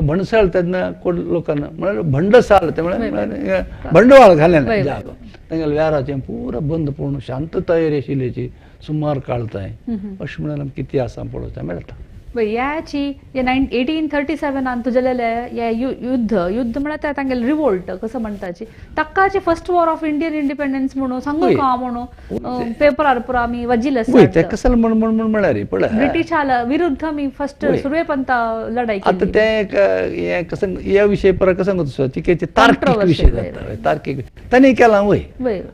भणसाळ तेन्ना कोण लोकांना म्हळ्यार भंडसाळ ते म्हळ्यार भंडवाळ घालें जागो तांगेल्या वेव्हाराचें पुरो बंद पडून शांतताय आशिल्ल्याची सुमार काळताय अशें म्हणून आमकां इतिहासान पळोवपाक मेळटा. ह्याची 1837 तुजेलेले हे युद्ध युद्ध म्हळ्यार तांगेले रिवोल्ट कसं म्हणटाची ताकाचे first war of Indian independence म्हणून सांगू का म्हणून पेपरार पुरा आमी वाजिल्ले आसा. ते कसल म्हण म्हण म्हळ्यार पळय ब्रिटिशाला विरुद्ध आमी फर्स्ट सुरवेपंता लढाई. आतां तें एक हें कसं ह्या विशय परत कसं सांगता तिकेचे तार्कीक विशय जाता. तार्कीक तांणी केलां वय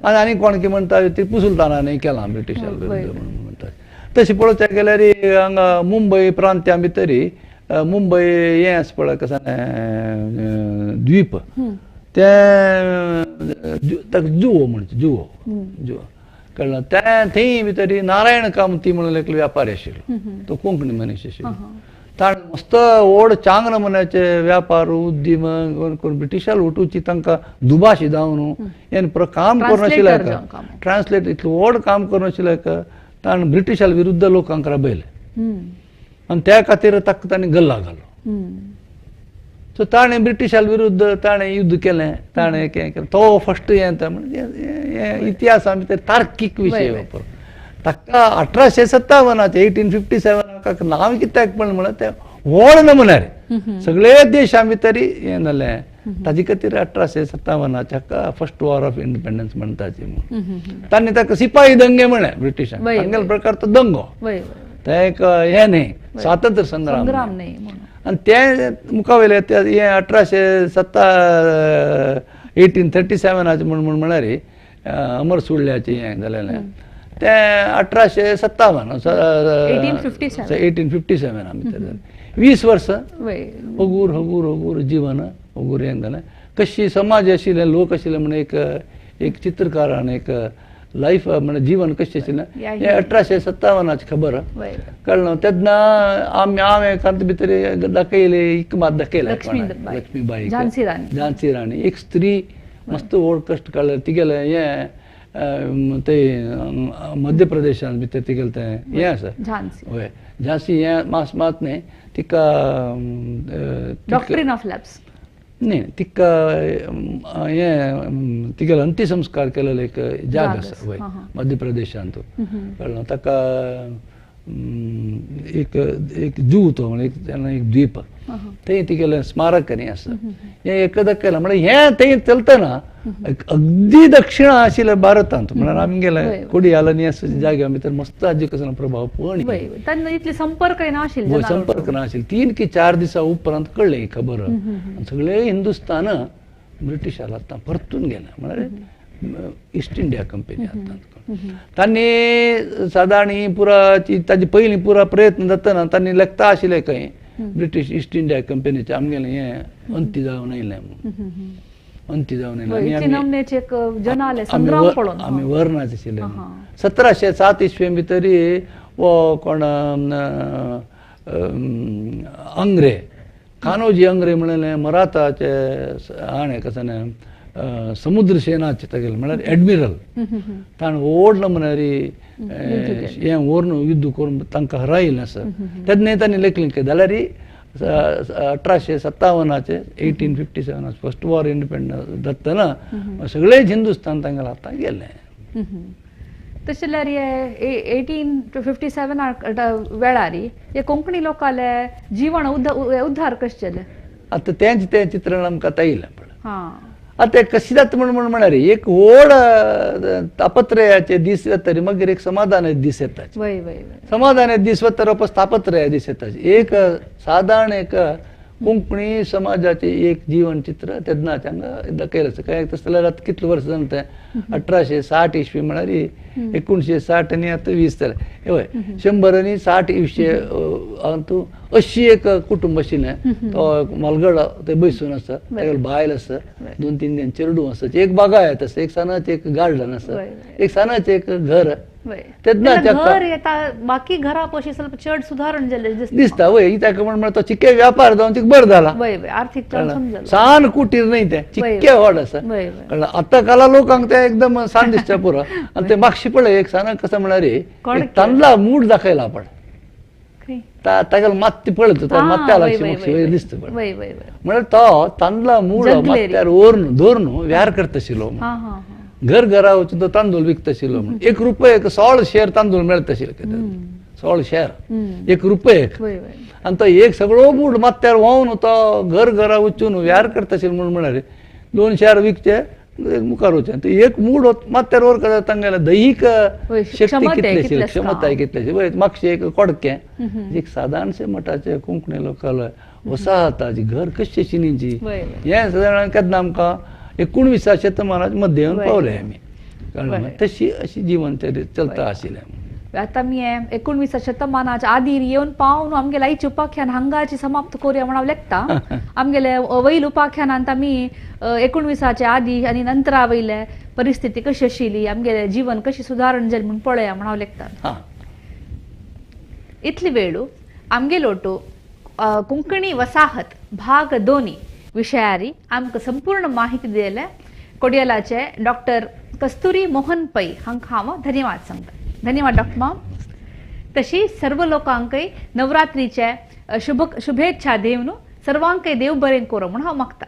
आनी आनी कोण की म्हणटा टिपू सुलतानांनी केलां ब्रिटिशां विरुद्ध म्हणून म्हणटा. तशें पळोवपाक गेल्यार हांगा मुंबय प्रांत्या भितरी मुंबय हें आसा पळय कसं द्वीप तें ताका जुवो म्हणचे जुवो जुवो कळ्ळें. तें थंय भितरी नारायण कामती म्हणून एकलो व्यापारी आशिल्लो तो कोंकणी मनीस आशिल्लो. ताणें मस्त व्हड चांग नमुन्याचे व्यापार उद्यम करून ब्रिटिशां उठोवची तांकां दुभाशी जावन हें पुरो काम करून आशिल्लें ट्रान्सलेट इतलें व्हड काम करून आशिल्लें ताणें ब्रिटिशां विरुद्ध लोकांक राबयलें आनी त्या खातीर ताका ताणें गल्ला घालो. सो ताणें ब्रिटिशां विरुद्ध ताणें युद्ध केलें ताणें हें केलें तो फस्ट हें म्हणजे हें इतिहासा भितर तार्कीक विशय वापर ताका 1857 1857 नांव कित्याक पडलें म्हळ्यार तें व्हड नमुन्यार सगळे देशा भितर हें जालें ताजे खातीर 1857 हाका फर्स्ट वॉर ऑफ इंडिपेंडन्स म्हणटाची म्हणून तांणी ताका सिपाही दंगे म्हणलें ब्रिटिशांक. तांगेलो प्रकार तो दंगो तें एक हें न्ही स्वातंत्र्य संग्राम न्ही. आनी तें मुखावयलें हें 1837 म्हण म्हण म्हळ्यार अमर सुर्ल्याचें हें जालेलें तें 1857 1857 भितर जालें. 20 वर्सां हगूर हगूर हगूर जिवन हगूर हें जालें. कशी समाज आशिल्ले लोक आशिल्ले म्हण एक एक चित्रकारान एक लायफ म्हणजे जीवन कशें आशिल्लें हें 1857 खबर कळ्ळें. तेन्ना आमी हांवें तातूंत भितर दाखयलें एक मात दाखयलें लक्ष्मीबाई झांसी राणी एक स्त्री मस्त व्हड कश्ट काडले तिगेलें हें ते मध्य प्रदेशांत भितर तिगेलें तें हें आसा हय झांसी हें मास मात न्ही तिका डॉक्ट्रीन ऑफ लॅप्स न्ही तिका हें तिगेलो अंत्यसंस्कार केलेलो एक जाग आसा वय मध्य प्रदेशांत कळ्ळें. ताका एक एक जू तो म्हणल्यार एक द्वीप थंय तिगेलें स्मारक न्ही आसा हें एक दाखयलां म्हळ्यार हें थंय चलतना अगदी दक्षिणा आशिल्लें भारतांत म्हळ्यार आमी गेले कोडियाल न्ही आसा जाग्या भितर मस्त हाजे कसलो प्रभाव पण इतले संपर्क नाशिल्लो संपर्क नाशिल्लो 3 की 4 दिसां उपरांत कळ्ळें ही खबर सगळे हिंदुस्तान ब्रिटिशां आतां परतून गेलें म्हळ्यार ईस्ट इंडिया कंपनी आतां तांणी सादारण ही पुरा ताजी पयलीं पुरा प्रयत्न जातना तांणी लेखता आशिल्लें खंय ब्रिटीश ईस्ट इंडिया कंपनीचें आमगेलें हें अंती जावन आयलें म्हणून अंती जावन आयलें. आमी वर्णाच आशिल्ले 1707 इसवे भितर हो कोण अंग्रे कान्होजी अंग्रे म्हणलें मराठाचे हाणें कसं समुद्र सेनाचे तागेले म्हळ्यार एडमिरल ताणें व्हड नमुन्यारी हें व्हरून युद्ध करून तांकां हरायलें आसा तेन्ना तांणी लेखलें जाल्यार 1857 1857 फर्स्ट वॉर इंडिपेंडन्स जातना सगळेच हिंदुस्तान तांगेल्या हातांत गेलें. तशें जाल्यार हे 1857 वेळार हे कोंकणी लोकांले जीवन उद्धार कशें जालें? आतां तेंच तें चित्रण आमकां आतां येयलें पळय. आतां कशें जाता म्हण म्हण म्हळ्यार एक व्हड तापत्रयाचे दीस जातरी मागीर एक समाधानाचे दीस येता. समाधानाचे दीस वता वापस तापत्रया दीस येता. एक सादारण एक कोंकणी समाजाचें एक जीवन चित्र तेन्नाचें हांगा दाखयलें आसा. काय तशें जाल्यार आतां कितले वर्सां जालें तें 1860 इसवी म्हळ्यार 1960 आनी आतां 20 जालें हय 160 इसवी हातूंत 80 एक कुटुंब आशिल्लें. तो मालगडा थंय बसून आसा तागेली बायल आसा 2-3 जाण चेडूं आसा एक बागायत आसा एक सानाचें एक गार्डन आसा एक सानाचें एक घर वय. तेन्ना तेन्ना ताका घर येता बाकी घरा पशी ಸ್ವಲ್ಪ चड सुधारण जाल्लें दिसता. दिसता वय, कित्याक म्हण म्हळ्यार तो चिक्के व्यापार जावन तिका बरें जाला. वय वय, आर्थीक जावन समजलो. सान कुटीर न्हय तें, चिक्के व्हड आसा. वय वय. कळ्ळें? आतां काला लोकांक तें एकदम सान दिसता पुरो. आनी ते मागशी पळय एक सान कसं म्हळ्यार कोडके. तांदळा मूड दाखयला आपण. खंय? ताका मात्ती पळयता, मात्त्या लागशी मागशी वयर दिसता पळय. वय वय वय. म्हळ्यार तो तांदळा मूड जगलेरी. मात्त्यार व्हरून धरून व्यार करताशिल्लो. हा हा हा. घर घरा वचून तो तांदूळ विकताशिल्लो. म्हण 1 रुपये 16 शेर तांदूळ मेळताशिल्ले, 16 शेर 1 रुपयेक. वय वय. आनी तो एक सगळो मूड मात्त्यार व्हांवन तो घर घरा वचून व्यार करताशिल्लो. म्हूण म्हळ्यार 2 शेर विकचे एक मुखार वचचे, तो एक मूड मात्त्यार वर करता तांगेल्या दैहीक वय, शक्ती क्षमताय कितलीशी, कितली आसता. क्षमताय कितलीशी. वय मागशे एक कोडकें एक सादारणशे मठाचे कोंकणी लोकांलो वसाहताची घर कशी शिनीची वय वय. हें सादारण केन्ना आमकां 19व्या शतमानाच्या मध्य येवन वय. पावले आमी. कळ्ळें? वय. तशी अशी जीवन चलता आशिल्लें. आता मी 19व्या शतमानाच्या आदीर येवन पावन आमगेले आयचे उपाख्यान हांगाची समाप्त करूया म्हण हांव लेखता. आमगेले वयल उपाख्यानांत आमी 19व्याच्या आदी आनी नंतरा वयले परिस्थिती कशी आशिल्ली, आमगेले जीवन कशी सुधारण जालें म्हूण पळया म्हण हांव लेखता. इतली वेळू आमगेलोटू कोंकणी वसाहत भाग 2 विशयारी आमकां संपूर्ण माहिती दिले कोडियलाचे डॉक्टर कस्तुरी मोहन पै हांकां हांव धन्यवाद सांगता. धन्यवाद डॉक्टर माम. तशी सर्व लोकांकय नवरात्रीचे शुभेच्छा देवन सर्वांकय देव बरें करो म्हूण हांव मागता.